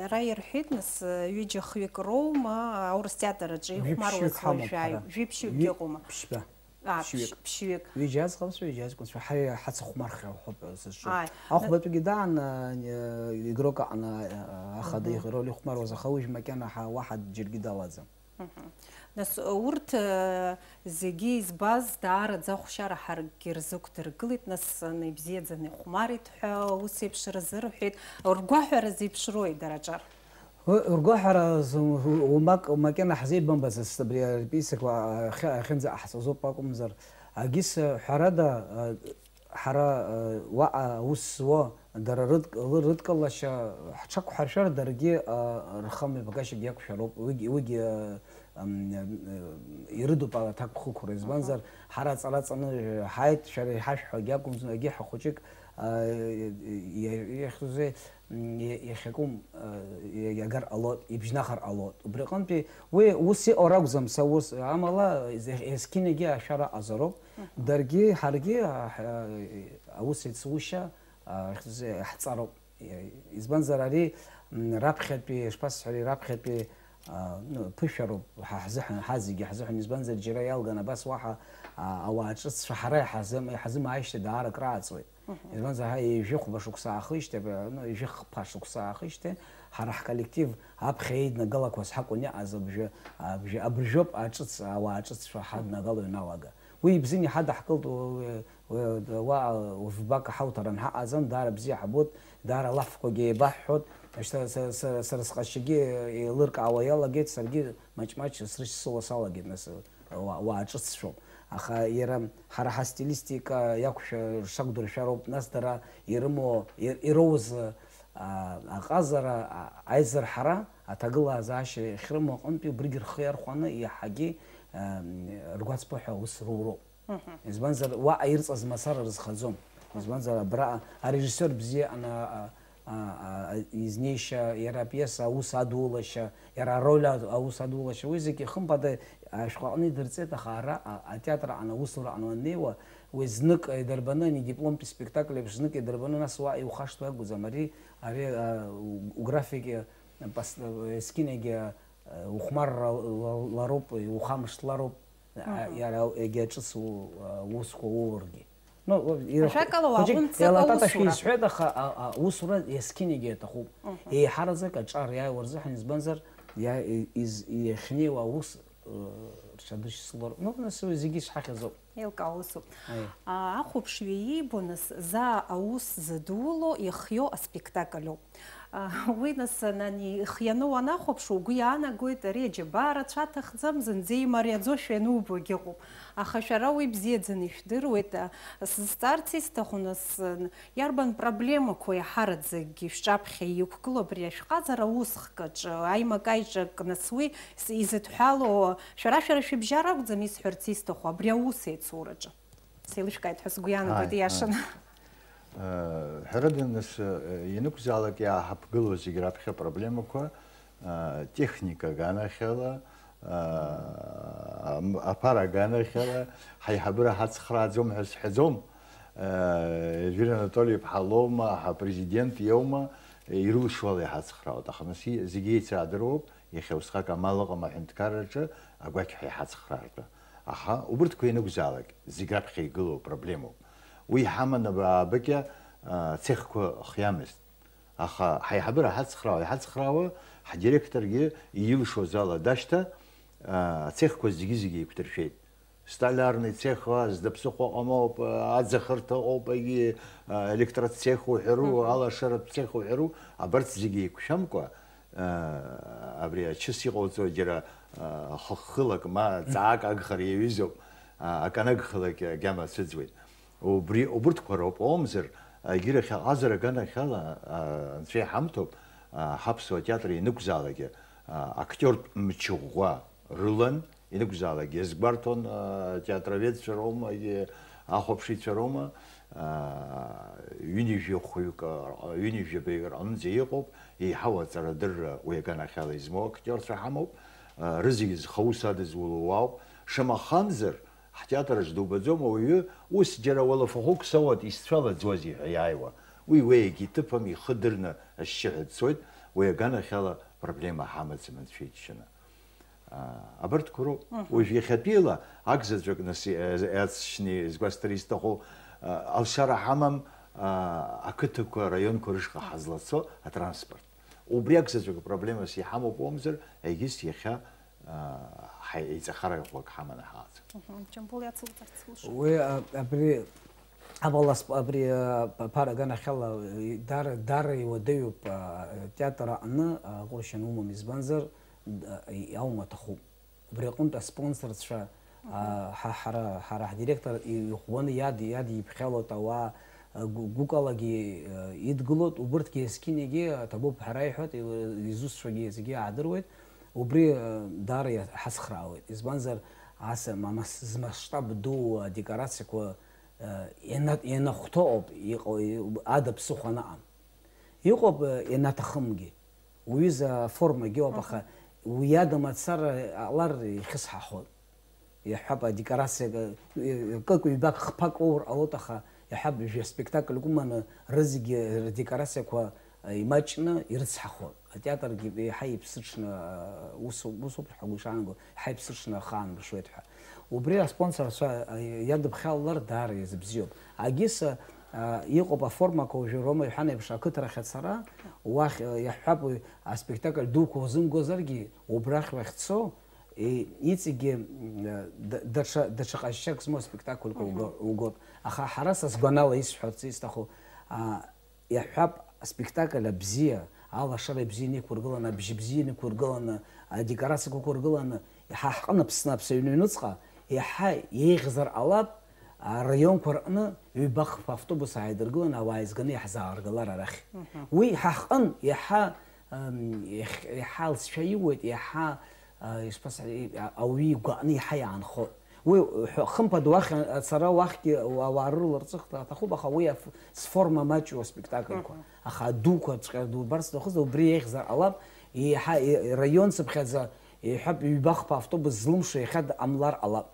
Ара ирҳәеит, нас, ҩыџьа-хҩык роума аурыс театр аҿы ихәмаруаз уажәы? Жәиԥшьҩык ҳамоуп ҳара. Жәиԥшьҩыкгьы ыҟоума? Ԥшьба. А, ԥшьҩык. Ԥшьҩык. Ҩыџьа аӡӷабцәа, ҩыџьа аӡкәынцәа, ҳаи, ҳацыхәмархьа ҳәоуп сызҿу. Ааи. Ахәбатәгьы даан, игрок аҟны ахада ироль ихәмаруаз, аха уи макьана ҳа-, уаҳа џьаргьы далаӡам. Нас урҭ, э, зегьы избаз даараӡа ахәшьара ҳаракгьы рзықәдыргылеит, нас ибзиаӡаны ихәмарит ҳәа ус еиԥш рзырҳәеит. Ргәаҳәара зеиԥшрои дара аҿар? Уи ргәаҳәара з-, умак-, макьана ҳзеибамбацызт абри арепетициақәа ахьы-, ахьынӡаҟаҳҵоз ауп акәымзар, агьыс, ҳәарада, э, Ҳара, э, уаҟа аус зуа, дара рыдк-, лы-, рыдкылашьа ҳҽақәҳаршәар, даргьы, э, рхамҩаԥгашьагьы иақәшәароуп. Уигь-, уигьы, э, м, э, ирыдуп аҭакԥхықәра. Избанзар, ҳара аҵара ҵаны, э, ҳааит, шәара иҳашәҳәогьы акәым, егьи ҳа хәыҷык, э, иа-, иахьзы, м, иа-, иахьакәым, э, иа-, иагар ҟалоит, ибжьнахыр ҟалоит. Убри аҟынтәи уи ус иҟоу ракәӡам, са ус, амала, ес-, есқьынагьы ашәара ҟазароуп. Даргьы, ҳаргьы, а, ҳ-, аус еицушьа, а, хьз-, ҳҵароуп. Избанзар, ари, м, раԥхьатәи, ишԥасҳәари, раԥхьатәи, а, ну, ԥышәароуп ҳа ҳзыҳәан, ҳа зегьы ҳзыҳәан. Избанзар, џьара иалган абас уаҳа, а, ауаа ҿыццәа ҳара иҳазым-, иҳазымааижьҭеи даара акрааҵуеит. Избанзар, ҳа ҩажәи хәба шықәса аахижьҭеи, ну, ҩажәи хԥа шықәса аахижьҭеи, ҳара ҳколлектив аԥхьа еиднагалақәаз ҳакәын иҟаз абжьы, абжьы, абыржәоуп аҿыц, ауаа ҿыццәа ҳаднагало ианалага. Уи ибзианы иҳадаҳкылт, уа, уа, уа, уа, фбак ҳауҭар анҳаҟаӡам, даара бзиа ҳабоит, даара алафқәагьы еибаҳҳәоит. Шьҭа са, са, сара сҟазшьагьы еилыркаауа иалагеит, саргьы маҷ-маҷ срышьцыла салагеит, нас, уа, уаа ҿыццәоуп. Аха иара ҳара ҳастилистика иақәшәа-, шақәдыршәароуп, нас дара ирымоу, ир-, ироуз, а, аҟазара, а, аизырҳара, аҭагылазаашьа иахьрымоу аҟынтәи убригь рхы иархәаны иаҳагьы, а, ргәаҵԥыҳәа аус руроуп. Избанзар, уаҟа ирҵаз мацара рызхаӡом. Избанзар, абра арежиссиор бзиа ана-, а-, а, а, изнеишьа, иара апиеса аус адулашьа, иара ароль а-, аус адулашьа, уи зегьы хымԥада ашәҟәы аҟны идырҵеит, аха ара, а, атеатр аҟны, аусура аҟны уаннеиуа, уи знык идырбаны, ани дипломтә спектакль еиԥш знык идырбаны, нас уа иухашҭуа акәӡам, ари, ари, а, у-, уграфик, а, пас-, а, есқьынагьы, а, ухәмарра ла-, ла-, лароуп, иухамышҭлароуп, а, Мгм. иара егьа ҿыц у-, а, усқәа уургьы. Ну, ира-, Ажәакала, хәыҷык уааҟәымҵӡакәа еилататашәа усура. Исҳәеит, аха, а, а, усура есқьынагьы аҭахуп. Мгм. Еиҳараӡак аҿар иааиуа рзыҳәан, избанзар, иа-, и-, из-, иахьнеиуа аус, э, рҽадышьцылар. Ну, нас уи зегьы ишҳахьыз ауп. Еилкаау усуп. Аиеи. А, ахәаԥшҩы иибо, нас, заа аус зыдуло, ихиоу аспектакль ауп. А, уи, нас, ани, ихианы уанахәаԥшуа, угәы иаанагоит, ари аџьабаа рацәа аҭахӡам, зынӡа имариаӡошәа ианубо агьыҟоуп. Аха шәара уи бзиаӡаны ишәдыруеит. А, сызҵаарц исҭаху, нас, н-, иарбан проблемақәоу иаҳараӡакгьы шәҿаԥхьа иқәгылоу абри ашәҟәаҵара усхк аҿы, аимак-аиҿак, нас, уи с-, изыдҳәалоу, шәара-шәара шәыбжьара акәӡам исҳәарц исҭаху, абри аус еицураҿы? Сеилышәкааит ҳәа сгәы иаанагоит, Ааи, иашаны. ааи. Э, ҳәарада, нас, э, ианакәзаалак иааҳаԥгыло зегь раԥхьа апроблемақәа, э, техника аганахьала, э, ам-, аԥара аганахьала, ҳаиҳабыра ҳацхрааӡом ҳәа сҳәаӡом. Э, Ежәир Анатоли-иԥҳа лоума, ҳапрезидент иоума, ирылшо ала иҳацхраауеит. Аха нас и-, зегьы еицаадыруоуп, иахьа усҟак амал ыҟам аҳәынҭқарраҿы агәақьҳәа иҳацхраартә. Аха убырҭқәа ианакәзаалак, зегь раԥхьа игылоу проблемоуп. Уи иҳаман аб-, абыкьа, а, цехқәа хиамызт. Аха ҳаиҳабыра ҳацхраауа, иҳацхраауа, ҳдиректоргьы илшоз ала дашьҭа, а, ацехқәа зегьы-зегьы еиқәдыршәеит. Столярный цех, а, зда ԥсыхәа ҟамоуп, а, аӡахырҭа ыҟоуп, егьи, а, электроцех уҳәару, Мгм. алашаратә цех уҳәару, абарҭ зегьы еиқәшәамкәа, а, абри ачыс иҟауҵо џьара, а, хыххылак ма ҵаак агхар иаҩызоуп, а, аканагхалак агьама ацәыӡуеит. Убри, убырҭқәа роуп, оумзар, егьирахь аҟазара аганахьала, а, анцәа иҳамҭоуп, а, ҳаԥсуа театр ианықәзаалакгьы, а, актиортә мчы ӷәӷәа рылан, ианықәзаалакгьы иазгәарҭон, а, театроведцәа роума, егьи ахәаԥшыҩцәа роума, а, ҩынҩажәи хәҩык, а, ҩынҩажәи жәабаҩык рҟынӡа иҟоуп, еиҳау аҵарадырра уи аганахьала измоу актиорцәа ҳамоуп, а, рызегьы зхы аус адызуло уаауп, шамахамзар, ҳтеатр аҿы дубаӡом ауаҩы, ус џьара уалафахәык соуа дисцәалаӡуазеи ҳәа иааиуа. Уи уеигьы иҭыԥ ам, ихы дырны ашьшьыҳәа дцоит, уи аганахьала проблема ҳамаӡам, анцәа иџьшьаны. А, абарҭқәа роуп. Мгм. Уажә иахьатәиала акзаҵәык нас, э, иацшьны изгәасҭар исҭаху, а, алшара ҳамам, а, ақыҭақәа, араионқәа рышҟа ҳазлацо атранспорт. Убри акзаҵәык апроблемас иҳамоуп, уамзар, егьыс иахьа, а, ҳа-, еиҵахара ӷәӷәак ҳаманы ҳаҟаӡам. Мгм. Џьамбул иацуҵарц сылшоит. Уи, а, абри, абалас-, абри, а, п-, ԥара аганахьала, и-, дара, дара иуадаҩуп, а, театр аҟны, а, ҟәыршьан умам, избанзар, д-, а, и-, аума аҭахуп. Убри аҟынтә аспонсорцәа, Мгм. а, ҳа-, ҳара, ҳара ҳдиректор и-, иӷәӷәаны иад-, иадиԥхьалоит ауаа, а, гу-, гәыкалагьы, а, идгылоит, убырҭгьы есқьынагьы аҭабуп ҳәа раиҳәоит, и-, изусҭцәагьы зегьы аадыруеит, убри, а, даара иа-, ҳацхраауеит. Избанзар, ас ма-, мас-, змасштаб ду адекорациақәа, а, иана-, ианахәҭоу ауп иҟоу, и-, ада ԥсыхәа анаҟам. Иҟоуп, а, ианаҭахымгьы. Уҩыза аформагьы ыҟоуп, аха Мгм. уи ада мацара ҟалар ихьысҳахоит. Иаҳҳәап, адекорациа, э, кык-ҩбак, хԥак уоур ҟалоит, аха иаҳҳәап, жәа спектакльк уманы рызегьы рдекорациақәа, э, имаҷны ирыцҳахоит. Атеатргьы еиҳа иԥсыҽны, э, усоуп, усоуп ҳәа ҳгәы ишаанагоу, еиҳа иԥсыҽны ахы аанарԥшуеит ҳәа. Убри аспонсорцәа, э, иадыԥхьалалар даара иазыбзиоуп. Агьыс, э, иҟоуп аформақәа уажәы Рома иҳәан еиԥш ақыҭарахь ацара, уахь, э, иаҳҳәап, уи аспектакль дуқәа узымгозаргьы, убрахь уахьцо, и-, иҵегьгьы, м, д-, даҽа, даҽа ҟазшьак змоу аспектакльқәа Мгм. уго-, угоит. Аха ҳара са сгәанала исҳәарц исҭаху, а, иаҳҳәап, аспектакль абзиа, алашара бзиа инықәыргыланы, абжьы бзиа инықәыргыланы, адекорациақәа ықәыргыланы, иаҳа ҳҟны Аԥсны аԥсаҩ ҩнуҵҟа иаҳа еиӷьзар ҟалап, араионқәа рҟны ҩба-хԥа автобус ааидыргыланы ауаа еизганы иаҳзааргалар арахь. Мгм. Уи ҳа ҳҟын иаҳа, ам, иаҳ-, иаҳа алҵшәа иуеит, иаҳа, а, ишԥасҳәари, а, ауаҩы игәаҟны иаҳа иаанхоит. Уи ҳәа, хымԥада уахь ацара, уахьгьы ауаа рыларҵәахт аҭахуп, аха уи аф-, сформа маҷу аспектакльқәа. Мгм. Аха адуқәаҵәҟьа дубар сҭахызар, убри еиӷьзар ҟалап, еиҳа, е-, раион цыԥхьаӡа, иҳәап, ҩба-хԥа автобус злымшо иахьа дҟамлар ҟалап.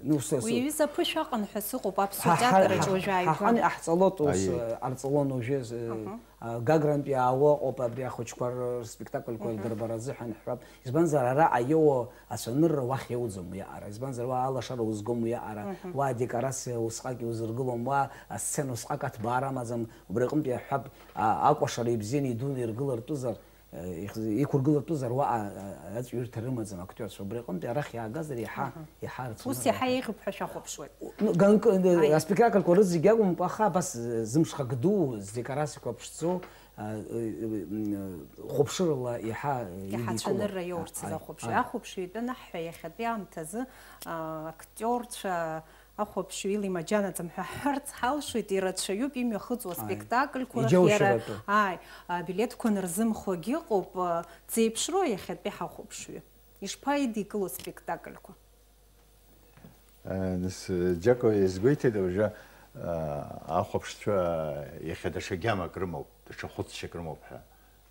Ну, ус, ус. Уи аҩыза аԥышәа аҟан ҳәа сыҟоуп аԥсуа Ҳа, ҳа, театр аҿы ҳа, уажәы ҳа, ааигәа. Ҳаҟан, иаҳҵалот ус, Аиеи. Ҟарҵалон уажәы, з-, Мгм. А, Гагрантәи аауа ыҟоуп абри ахәыҷқәа р-, рспектакльқәа Мгм. Дырбаразы ҳәа анҳҳәап. Избанзар, ара аиоуа ацәанырра уахь иауӡом уи аҟара. Избанзар, уа алашара узгом уи аҟара, Мгм. Уа адекорациа усҟак иузыргылом, уа асцена усҟак аҭбаара амаӡам. Убри аҟынтәи иаҳҳәап, а, акәашара ибзианы идуны иргылартәызар, э, ихз-, иқәыргылартәызар, уаҟа, а, аҵҩырҭа рымаӡам актиорцәа. Убри аҟынтәи арахь иаагазар, иаҳа, Мгм. Иаҳа Ус рцәанырра иаҳа иаҳа еиӷьуп ҳәа шәахәаԥшуеит. Ну, ганк-, э, Аи. Аспектакльқәа рызегь акәымкәа, аха абас, э, зымшхак ду, здекорациақәа ԥшӡоу, а, э, э, м, э, хәаԥшырала иаҳа, э, Иаҳа идикыло. Цәанырра иоурц Аи, азы ахәаԥшыҩ. Аи. Ахәаԥшҩы итәы анаҳҳәа, иахьатәи аамҭазы, а, актиорцәа ахәаԥшҩы илимаџьанаӡам ҳәа ҳҳәарц ҳалшоит, ирацәаҩуп имҩахыҵуа Аи. Аспектакльқәа рахь иара, Иџьоушьаратәы. Ааи, абилеҭқәа анырзымхуагь ыҟоуп, а, дзеиԥшроу иахьатәи ҳахәаԥшҩы? Ишԥаидикыло аспектакльқәа? Э, нас, э, Џьако иазгәеиҭеит, уажәы, э, ахәаԥшцәа иахьа даҽа гьамак рымоуп, даҽа хәыцшьак рымоуп ҳәа.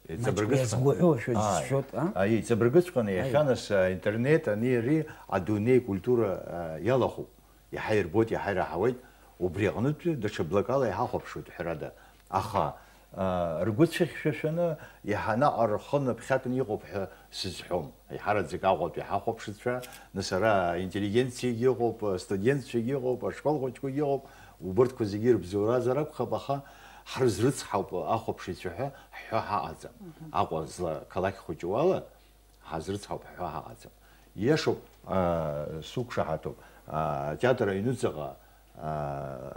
Маҷк Иҵабыргыҵәҟьан-, иазгәыҳәо шәа-, ааи. Шәоит, а? Аиеи, иҵабыргыҵәҟьаны Аиеи. Иахьа, нас, аинтернет, ани, ари, адунеи культура, э, иалахәуп. Иаҳа ирбоит, иаҳа ираҳауеит, убри аҟнытә даҽа блакала иҳахәаԥшуеит, ҳәарада. Аха, а, ргәы цәыхьшәашәаны, иаҳа наҟ рхы наԥхьакны иҟоуп ҳәа сызҳәом. Аиҳараӡак Аҟәатәи ҳахәаԥшцәа, нас ара аинтеллигенциагьы ыҟоуп, астудентцәагьы ыҟоуп, ашкол хәыҷқәагьы ыҟоуп, убырҭқәа зегьы ирыбзоуразар акәхап, аха ҳрызрыцҳауп ахәаԥшыҩцәа ҳәа ҳҳәо ҳаҟаӡам. Мгм. Аҟәа зла қалақь хәыҷы уала, ҳазрыцҳауп ҳәа ҳаҟаӡам. Ииашоуп, аа, суқәшаҳаҭуп, аа, атеатр аҩнуҵаҟа, аа,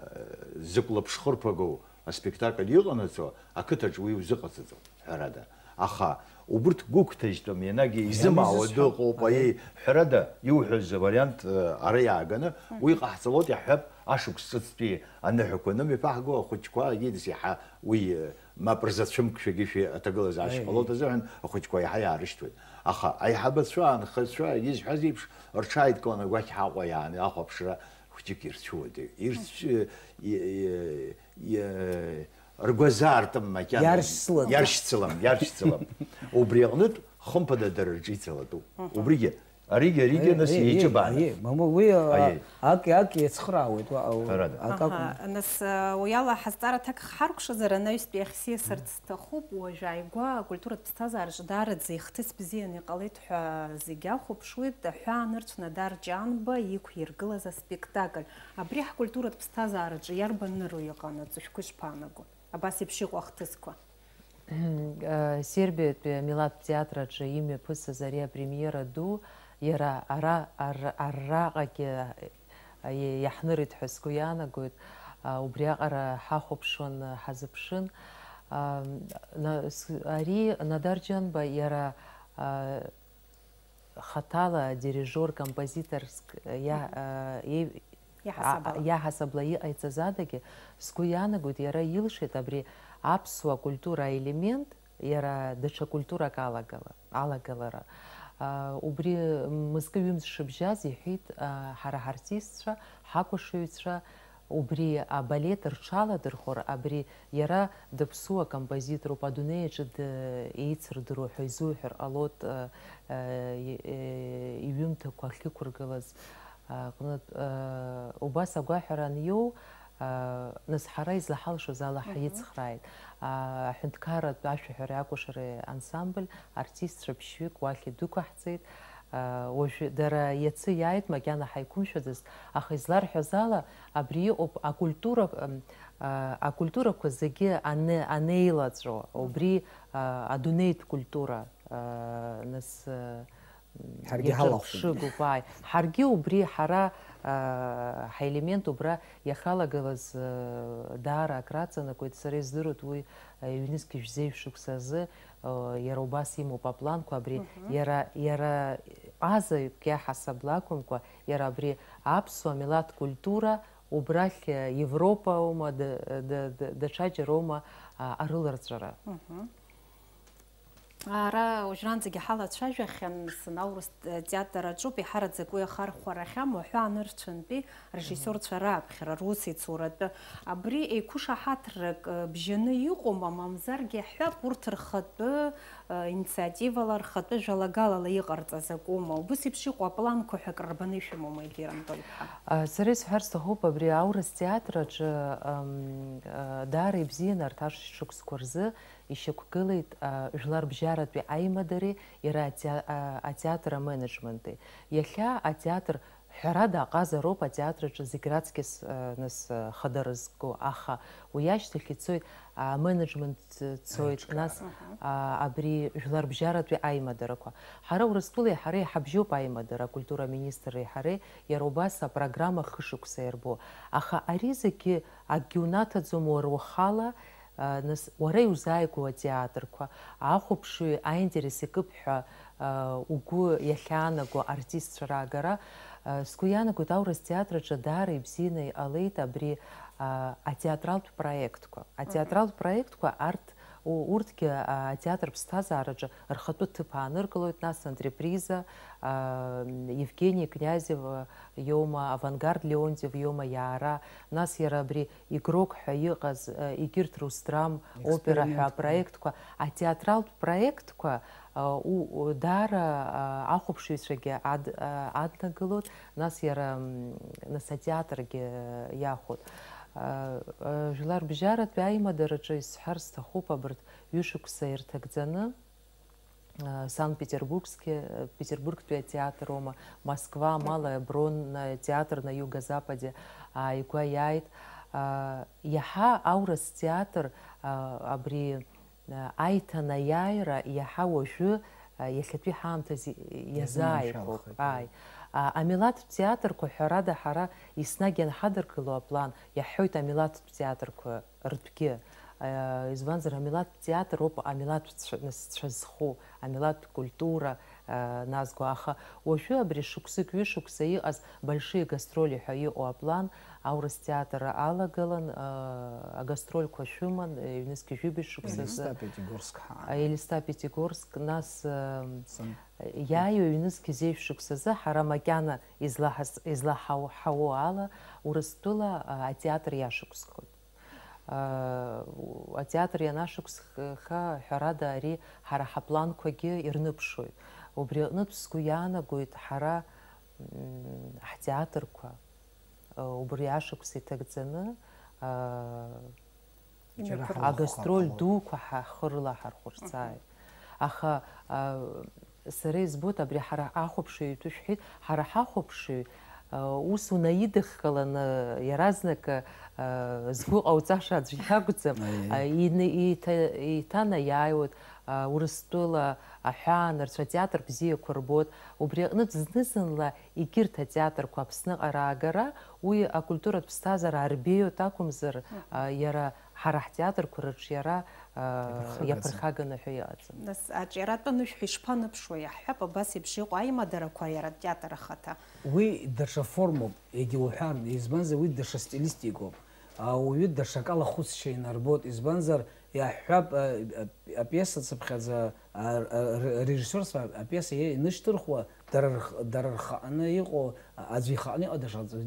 зыкә лаԥшхырԥагоу аспектакль иҟанаҵо ақыҭаҿ уи узыҟаҵаӡом, ҳәарада. Аха убырҭ гәыгәҭажьтәым, ианагьы изымаауа ианизысҳәо, дыҟоуп, аиеи. Аиеи, ҳәарада, иуҳәаз авариант, э, ара иааганы, Мгм. Уи ҟаҳҵалоит, иаҳҳәап, ашықәс ҿыцтәи аныҳәақәа анымҩаԥаҳго, ахәыҷқәа, егьи, нас, иаҳа уи, э, мап рзацәымкшәагьы шәи аҭагылазаашьа Аиеи. Ҟалоит азыҳәан, ахәыҷқәа иаҳа иаарышьҭуеит. Аха аиҳабацәа, анхацәа, егьи зҳәаз еиԥш, рҽааидкыланы агәақь ҳаҟәа иааны ахәаԥшра хәҷык ирцәуадаҩ. Ирцә-, и-, и-, и-, ргәы азаартым макьана. Иаршьцылан. Иаршьцылам, иаршьцылам. Убри аҟнытә, хымԥада, дара рҿы ицалатәуп. Мгм. Убригьы, аригьы, аригьы, Аиеи, нас аиеи, еиҿыбааны. Аиеи, мамоу, уи, а, Аиеи. Ак, ак иацхраауеит, уа, у-, Ҳәарада. Ак Аҳа, акәым. Нас, а, уи ала ҳазҵаара аҭак ҳаркәшазар, анаҩстәи ахь сиасырц сҭахуп, уажә ааигәа акультуратә ԥсҭазаараҿы даараӡа ихҭыс бзианы иҟалеит ҳәа зегьы ахәаԥшуеит, аҳәаанырцә Надар Ҷанба иқәиргылаз аспектакль. Абри ҳкультуратә ԥсҭазаараҿы иарбан ныру иҟанаҵо, шәгәы ишԥаанаго? Абас еиԥш иҟоу ахҭысқәа. Э, Сербиатәи амилаҭтә театр аҿы имҩаԥысыз ари апремиера ду, иара ара, ар-, арраҟагьы, э, иаҳнырит ҳәа сгәы иаанагоит. А, убриаҟара ҳахәаԥшуан, ҳазыԥшын. А, на-, с-, ари Надар Џьанба иара, а, хаҭала дирижер, композитор ск-, иа-, Мгм. а, еи-, Иаҳасабала. А, иаҳасабала иҟаиҵаз адагьы, сгәы иаанагоит, иара илшеит абри аԥсуа культура аелемент, иара даҽа культурак алагала-, алагалара. А, убри мызкы ҩымз шыбжьаз иҳәеит, а, ҳара ҳартистцәа, ҳакәашаҩцәа, убри абалет рҽаладырхәыр, абри иара даԥсуа композитороуп, адунеи аҿы д-, еицырдыруа ҳәа изуҳәар ҟалоит, э, э, и-, э, иҩымҭақәа ахьықәыргылаз аҟнытә, э, убас агәаҳәара аниоу, э, нас ҳара излаҳалшоз ала Мгм. Ҳаицхрааит. А, аҳәынҭқарратә ашәаҳәареи акәашареи ансамбль артистцәа ԥшьҩык уахь идәықәаҳҵеит. Уажә дара иацы иааит, макьана ҳаиқәымшәаӡацт, аха изларҳәаз ала, абри иҟоуп акультура, м, а, акультурақәа зегьы ане-, анеилаҵәо, убри, а, адунеитә культура, а, нас, а, Ҳаргьы иаҿырԥшыгоуп, ҳалахәын. Ааи. Ҳаргьы убри ҳара, а, ҳаелемент убра иахалагылаз, а, даара акраҵанакуеит, сара издыруеит уи, а, ҩнызқь жәзеижә шықәса азы, Иара убас имоуп апланқәа абри, Мгм. Иара, иара ҟазаҩык иаҳасабла акәымкәа, иара абри аԥсуа милаҭ культура убрахь, Европа аума, д-, д-, д-, даҽаџьароума, а, арыларҵәара. Мгм. Ара уажәраанӡагьы ҳалацәажәахьан, сан аурыс театр аҿуп, еиҳараӡак уи ахархәарахьам, уаҳәа анырцәынтәи режиссиорцәа раԥхьара, русеицуратәы. Абри еиқәышаҳаҭрак, э, бжьаны иҟоума, мамзаргьы ҳҳәап, урҭ рхатәы, э, инициативала, рхатәы жәалагалала иҟарҵаз акоума? Убыс еиԥш иҟоу апланқәа ҳәа акры рбаны ишәымоума, Егьи Анатолий-ԥҳа? А, сара исҳәар сҭахуп, абри аурыс театр аҿы, ам, а, даара ибзианы арҭ ашықәсқәа рзы ишьақәгылеит, а, жәларбжьаратәи аимадареи иара атеа-, а, атеатр аменеджменти. Иахьа атеатр, ҳәарада, аҟазароуп атеатр аҿы зегь раҵкьыс, а, нас, а, хадара зго, аха уи ашьҭахь ицоит, а, аменеджмент цоит, аиҿкаара. Нас, Мгм. а, абри жәларбжьаратәи аимадарақәа. Ҳара Урыстәылеи ҳареи ҳабжьоуп аимадара, акультура аминистрреи ҳареи, иара убас апрограмма хышықәса иарбоу. Аха ари зегьы акгьы унаҭаӡом уара ухала, а, нас, уара иузааигәоу атеатрқәа, ахәаԥшҩы аинтерес икып ҳәа, а, угәы иахьаанаго артистцәа раагара. А, сгәы иаанагоит, аурыс театр аҿы даара ибзианы иҟалеит абри, а, атеатралтә проектқәа. Атеатралтә проектқәа арҭ, у-, урҭгьы, а, атеатр ԥсҭазаараҿы рхатәы ҭыԥ ааныркылоит, нас антреприза, а, Евгений Князев иоума, Авангард Леонтьев иоума, иаара, нас иара абри Игрок ҳәа иҟаз, э, егьырҭ Русдрам, опера ҳәа апроектқәа, атеатралтә проектқәа, э, у-, у-, даара, э, ахәаԥшыҩцәагьы ад-, э, аднагылоит, нас иара, м, нас атеатргьы, э, иахәоит. Э, э, жәлар бжьаратәи аимадараҿы исҳәар сҭахуп, абарҭ ҩышықәса ирҭагӡаны, Санкт-Петербургсгьы, Петербургтәи атеатр аума, Москва, Малая Бронная театр на юго-западе ааигәа иааит. Иаҳа аурыс театр, абри, аиҭанаиааира иаҳа уажәы, иахьатәи ҳаамҭазы иазааигәоуп. Иазыманшәалахеит, ааи. Ааи. Амилаҭтә театрқәа, ҳәарада, ҳара еснагь ианҳадыргыло аплан, иаҳҳәоит амилаҭтә театрқәа ртәгьы, э, избанзар, амилаҭтә театр ауп амилаҭтә цәа-, нас цәа зху, амилаҭтә культура, э, назго, аха уажәы абри шықәсык ҩышықәса иҟаз Большие гастроли ҳәа иҟоу аплан аурыс театр алагалан, э, агастрольқәа шәыман, э, ҩнызқьи жәибжь шықәсазы. Елиста Пятигорск ҳаан. Елиста Пятигорск, нас, э, Сан- иааиуа ҩнызқьи зеижә шықәсазы ҳара макьана излаҳаз-, излаҳау-, ҳауо ала Урыстәыла, э, атеатр иашықәсхоит. Атеатр ианашықәсха, ҳәарада, ари ҳара ҳапланқәагьы ирныԥшуеит. Убри аҟнытә сгәы иаанагоит, ҳара, м, ҳтеатрқәа, убри ашықәс иҭагӡаны, а, Џьара агастроль ҳалахәхар дуқәа ҳа-, ҳхы рылаҳархәырцааит. Аха, а, сара избоит, абри ҳара ҳахәаԥшыҩ итәы шәҳәеит, ҳара ҳахәаԥшыҩ, а, ус унаидыххыланы, иаразнак, а, згәы ҟауҵаша аӡәы иакәӡам. Аиеи. А, ины-, иҭа-, иҭанаиааиуеит, а, Урыстәыла аҳәаанырцә атеатр бзиақәа рбоит. Убри аҟнытә зны-зынла егьырҭ атеатрқәа Аԥсныҟа раагара, уи акультуратә ԥсҭазаара арбеиоит акәымзар, а, иара ҳара ҳтеатрқәа рыҿиара, а, иаԥырхаганы. Иаԥырхаганы ҳәа иҟаӡам. Нас аҿиаратә анышә ҳәа ишԥаныԥшуеи? Иаҳҳәап, абас еиԥш иҟоу аимадарақәа иара атеатр ахаҭа. Уи даҽа формоуп, егьа уҳәар, избанзар, уи даҽа стилистикоуп. Ауаҩы даҽакала ахәыцшьа инарбоит, избанзар, иаҳҳәап, а, а, апиеса цыԥхьаӡа, а, а, р-, арежиссиорцәа апиеса иа-, инышьҭырхуа, дара рх-, дара рхааны иҟоу, а, аӡәы ихааны иҟоу даҽа аӡәы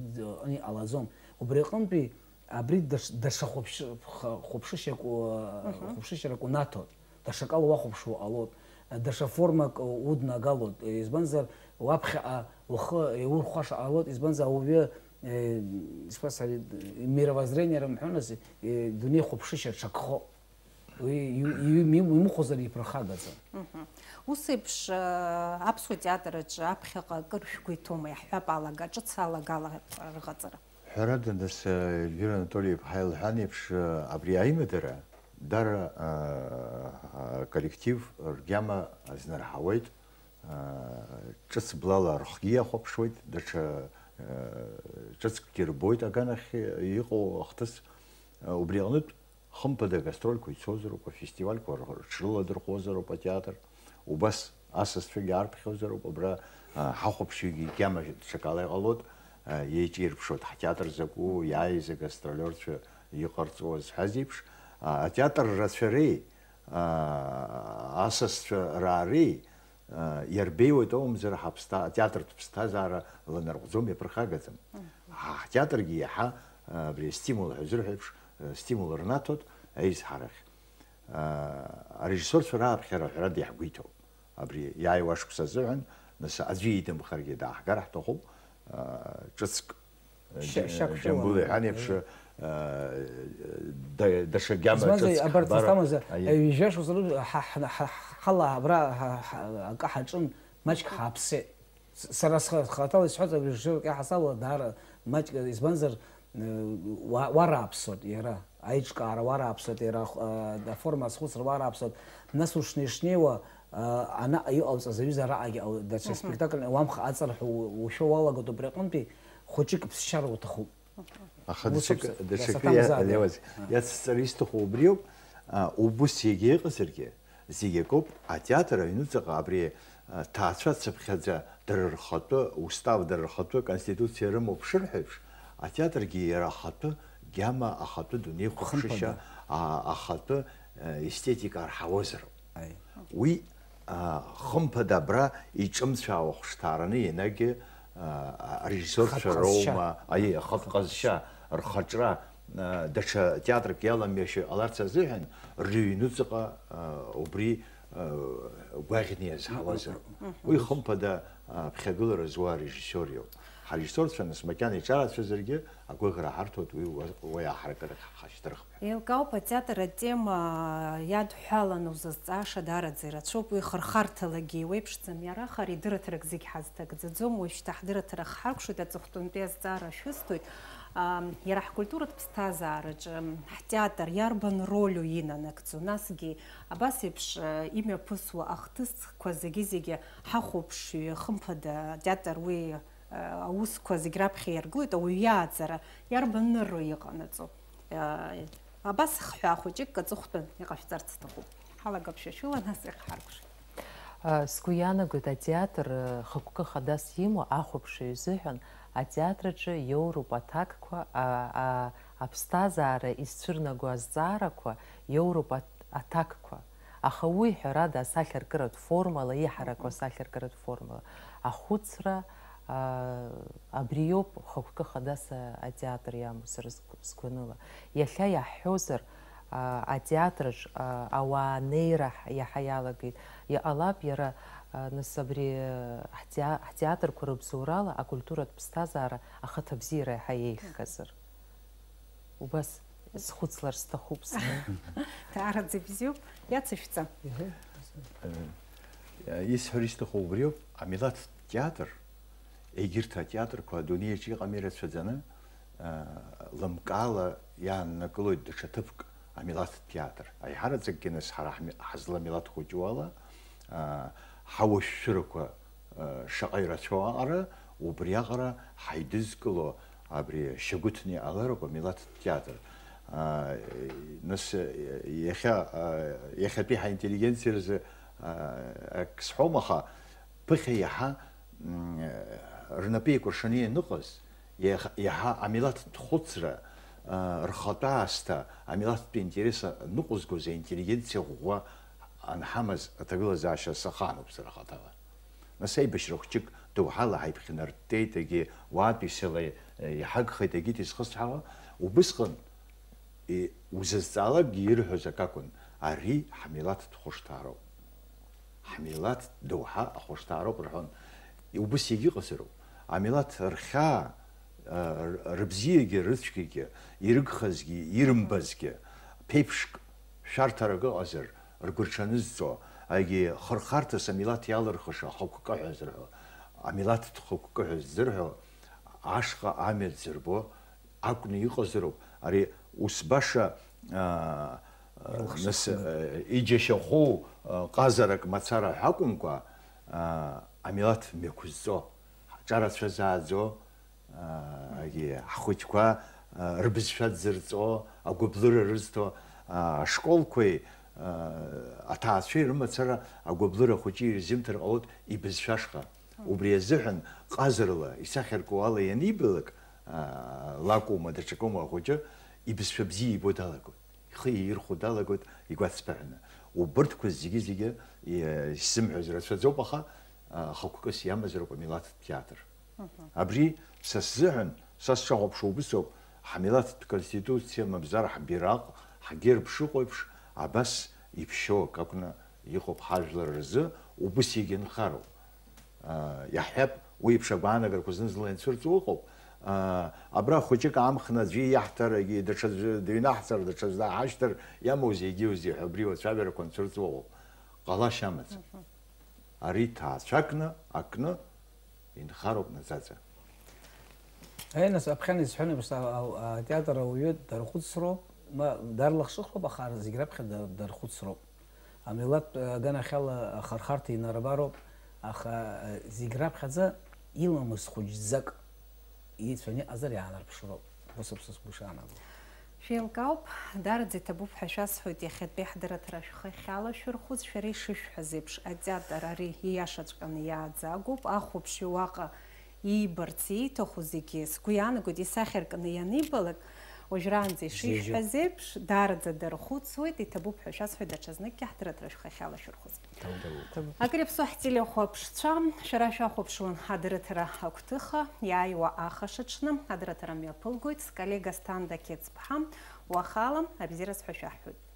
иҟанаҵом. Убри аҟынтәи абри даш-, даҽа хәаԥшь-, х-, хәаԥшышьак у-, Мгм. хәаԥшышьарак унаҭоит. Даҽакала уахәаԥшуа ҟалоит. Даҽа формак уднагалоит. Избанзар, уаԥхьаҟа ухы еиурхәаша ҟалоит, избанзар, ауаҩы, э, ишԥасҳәари, мировоззрение рымҳәонаси, э, дунеи хәаԥшышьа ҽакхо. Уи иу-, иу-, иму-, имыхәозар иԥырхагаӡам. Мгм. Ус еиԥш, э, аԥсуа театр аҿы аԥхьаҟа акыр шәгәы иҭоума, иаҳҳәап, алага, ҿыц алагала рҟаҵара? Ҳәарада, нас, э, Ельвира Анатольевна илҳәан еиԥш, э, абри аимадара дара, э, э, коллектив ргьама азнарҳауеит, э, ҿыц блала рхгьы иахәаԥшуеит, даҽа, э, ҿыцкгьы рбоит аганахь иҟоу ахҭыс. Э, убри аҟнытә, хымԥада агастрольқәа ицозароуп, афестивальқәа рҽрыладырхәозароуп атеатр. Убас асасцәагьы арԥхьозароуп, абра, а, ҳахәаԥшыҩгьы гьама ҽакала иҟалоит, а, еиҿирԥшуеит ҳтеатр закәу, иааиз агастролиорцәа иҟарҵо азҳәаз еиԥш, а, атеатр рацәареи, аа, асасцәа раареи, аа, иарбеиуеит ауамзар, ҳаԥсҭа-, атеатртә ԥсҭазаара ланарҟәӡом, иаԥырхагаӡам. Ҳа ҳтеатргьы иаҳа, аа, абри астимул ҳәа зырҳәо еиԥш, аа, стимул рнаҭоит аизҳарахь. Аа, арежиссорцәа рааԥхьара ҳәарада иаҳгәеиҭоуп. Абри иааиуа ашықәс азыҳәан, нас аӡәы идымхаргьы дааҳгар ҳҭахуп, аа, ҿыцк Шьа-, Џьа-, шьақәшәала. Џьамбул иҳәан еиԥш, Аиеи. Э, да-, даҽа гьама Измазеи ҿыцк абарҭ хбар-, зҭамыз, аиеи. Ҩажәа шықәса рыла ҳа-, ҳа-, ҳа-, ҳхала абра ҳа-, ҳа-, акы ҳаҿын, маҷк ҳааԥсеит. С-, сара сха-, схаҭала исҳәоит, абри шьоук иаҳасабала даара маҷк, избанзар, э, уа-, уарааԥсоит иара, аиҿкаара уарааԥсоит иара, э, аформа азхәыцра уарааԥсоит. Нас ушнеи-шнеиуа, э, ана иҟауҵаз аҩыза араҟагьы ау-, даҽа Мгм. спектакль уамх аҵарҳәа у-, ушәо уалагоит, убри аҟынтәи хәыҷык ԥсшьара уҭахуп. Аха Ус даҽак-, ауп, даҽакы иа-, иасаҭамзаап. Иауаз, Ага. Иацсҵара исҭаху убриоуп, а, убыс иагьа иҟазаргьы, зегь акоуп, атеатр аҩнуҵаҟа абри, а, ҭаацәа цыԥхьаӡа дара рхатәы устав, дара рхатәы конституциа рымоуп шырҳәо еиԥш, атеатргьы иара ахатәы гьама, ахатәы дунеихәаԥшышьа, Хымԥада. а, ахатәы, а, естетика арҳауазароуп. Аи. Уи, а, хымԥада абра иҿымцәаауа хәышҭаараны ианагьы, а, арежиссорцәа Хатә ҟазшьа. роума, аиеи, ахатә ҟазшьа, рхаҿра, а, даҽа театрк иаламҩашьо иҟаларц азыҳәан, рыҩнуҵаҟа, а, убри, а, гәаӷьны иазҳауазароуп. Мгм. Уи хымԥада, а, ԥхьагылара зуа арежиссиор иоуп. Ҳарежиссорцәа нас макьана иҿарацәазаргьы, агәыӷра ҳарҭоит, уи уа, уа иааҳаракырахь ҳашьҭырхп ҳәа. Еилкаауп, атеатр атема иадҳәаланы узызҵааша даараӡа ирацәоуп, уи хырхарҭалагьы иуеиԥшӡам, иара ахара идырраҭарак зегь ҳазҭагӡаӡом, уажәшьҭа ҳдырраҭара хҳаркәшоит, аҵыхәтәантәи азҵаара шәысҭоит. Ам, иара ҳкультуратә ԥсҭазаараҿы, ам, ҳтеатр иарбан роль инанагӡо, насгьы абас еиԥш, а, имҩаԥысуа ахҭысқәа зегьы-зегьы ҳахәаԥшҩы, хымԥада, атеатр уи аусқәа зегь раԥхьа иаргылоит, ауаҩы иааӡара иарбан ныруа иҟанаҵо. Абас хҳәаа хәыҷык аҵыхәтәан иҟашәҵарц сҭахуп. Ҳалагап шәа шәыла, нас иахҳаркәшеит. Сгәы иаанагоит, атеатр хықәкы хадас имоу ахәаԥшҩы изыҳәан атеатраҿы иоуроуп аҭакқәа, а, а, аԥсҭазаара изцәырнаго азҵаарақәа, иоуроуп аҭ-, аҭакқәа. Аха уи, ҳәарада, асахьаркыратә формала, иҳараку Мгм. асахьаркыратә формала. Ахәыцра, аа, абриоуп хықәкы хадас атеатр иамоу, сара сгәаныла. Иахьа иаҳҳәозар, аа, атеатраҿ, аа, ауаа анеира ҳ-, иаҳа иалагеит. Иҟалап, иара, аа, нас абри, аа, ҳтеа-, ҳтеатрқәа рыбзоурала акультуратә ԥсҭазаара ахаҭабзиара иаҳа еиӷьхазар. Убас схәыцлар сҭахуп сара. Даараӡа ибзиоуп, иацышәҵа. Исҳәар исҭаху убриоуп, амилаҭтә театр, егьырҭ атеатрқәа адунеиаҿ иҟами рацәаӡаны, лымкаала иааннакылоит даҽа ҭыԥк амилаҭтә театр. Аиҳараӡакгьы нас ҳара ҳми-, ҳазламилаҭ хәыҷу ала, ҳауашәшәырақәа шаҟа ирацәоу аҟара, убриаҟара ҳаидызкыло абри Шьагәыҭны иҟалароуп амилаҭтә театр. Нас иахьа, иахьатәи ҳаинтеллигенциа рзы ак сҳәом, аха ԥыхьа иаҳа, м, рнапы еикәыршаны ианыҟаз, иаха-, иаҳа амилаҭтә хәыцра, рхатә аасҭа, амилаҭтә интерес ныҟәызгоз аинтеллигенциа ӷәӷәа анҳамаз аҭагылазаашьа сахаануп сара хаҭала. Нас аибашьра хәҷык доуҳала ҳаиԥхьнарттеит, егьи уаатәи села иҳагхеит, егьит изхысҳәаауа. Убысҟан, и-, узызҵаалакгьы ирҳәоз акакәын, ари ҳмилаҭтә хәышҭаароуп. Ҳмилаҭ доуҳа ахәышҭаароуп рҳәон. Убыс иагьыҟазароуп. Амилаҭ рхьаа, р-, рыбзиагьы, рыцәгьагьы, ирыгхазгьы, ирымбазгьы, ԥеиԥшк шәарҭарак ыҟазар, ргәырҽанызҵо, егьи хырхарҭас амилаҭ иалырхыша ахықәкы ҳәа зырҳәо, амилаҭтә хықәкы ҳәа ззырҳәо, ашҟа амҩа дзырбо акәны иҟазароуп. Ари ус баша, аа, Илхшаханы. Нас, э, иџьашьахәу, э, ҟазарак мацара ҳәа акәымкәа, аа, амилаҭ мҩақәызҵо, ҳҿарацәазааӡо, Егьи ҳхәыҷқәа, а, рыбызшәа дзырҵо, агәыблыра рызҭо, а, ашколқәеи, а, аҭаацәеи рымацара агәыблыра хәыҷы ирзымҭар ҟалоит ибызшәа ашҟа. Убри азыҳәан ҟазарала, исахьарку ала ианибалак, а, лакәума, даҽакума ахәыҷы, ибызшәа бзиа ибо далагоит. ихы иирхәо далагоит игәацԥыҳәаны. Убырҭқәа зегьы-зегьы, и-, исзымҳәоз рацәаӡоуп, аха, а, хықәкыс иамазароуп амилаҭтә театр. Абри са сзыҳәан, са сшахәаԥшуа убыс ауп, ҳмилаҭтә конституциа, мамзар ҳбираҟ, ҳгерб шыҟоу еиԥш, абас иԥшьоу акы акәны иҟоуп ҳажәлар рзы, убыс иагьынхароуп. Аа, иаҳҳәап, уи еиԥш агәаанагарақәа зны-зынла ианцәырҵуа ыҟоуп. Аа, абра хәыҷык аамхны аӡәы иаҳҭар, егьи даҽаӡәы дыҩнаҳҵар, даҽаӡә дааҳашьҭыр, иамоузеи, егьиузеи ҳәа абри уацәажәарақәа анцәырҵуа ыҟоуп. Ҟалашьа амаӡам. Ари ҭаацәакны, акны инхароуп наӡаӡа. Аи, нас, аԥхьан исҳәон еиԥш, а-, а-, атеатр ауаҩы дархәыцроуп, ма, дарлахҿыхроуп, аха зегь раԥхьа да-, дархәыцроуп. Амилаҭтә, а, аганахьала ахырхарҭа инарбароуп, аха, а, зегь раԥхьаӡа иламыс хәыҷӡак ицәаны иҟазар иаанарԥшроуп, ус аԥсыз сгәы шаанаго. Шәеилкаауп, даараӡа иҭабуп ҳәа шәасҳәоит иахьатәи ҳдырраҭара шәхы ахьалашәырхәыз, шәара ишышәҳәаз еиԥш, атеатр ари ииашаҵәҟьаны иааӡагоуп, ахәаԥшҩы уаҟа иибарц ииҭаху зегьы, сгәы иаанагоит, исахьаркны ианибалак, уажәраанӡа ишишәҳәаз еиԥш, даараӡа дархәыцуеит, иҭабуп ҳәа шәасҳәоит, даҽазныкгьы ҳдырраҭара шәхы ахьалашәырхәыз. Акыр иаԥсоу ҳтелехәаԥшцәа, шәара шәахәаԥшуан адырраҭара агәҭыха, иааиуа ахашаҽны адырраҭара мҩаԥылгоит, сколлега Сҭанда Қьецԥҳа, уахала абзиараз ҳәа шәаҳҳәоит.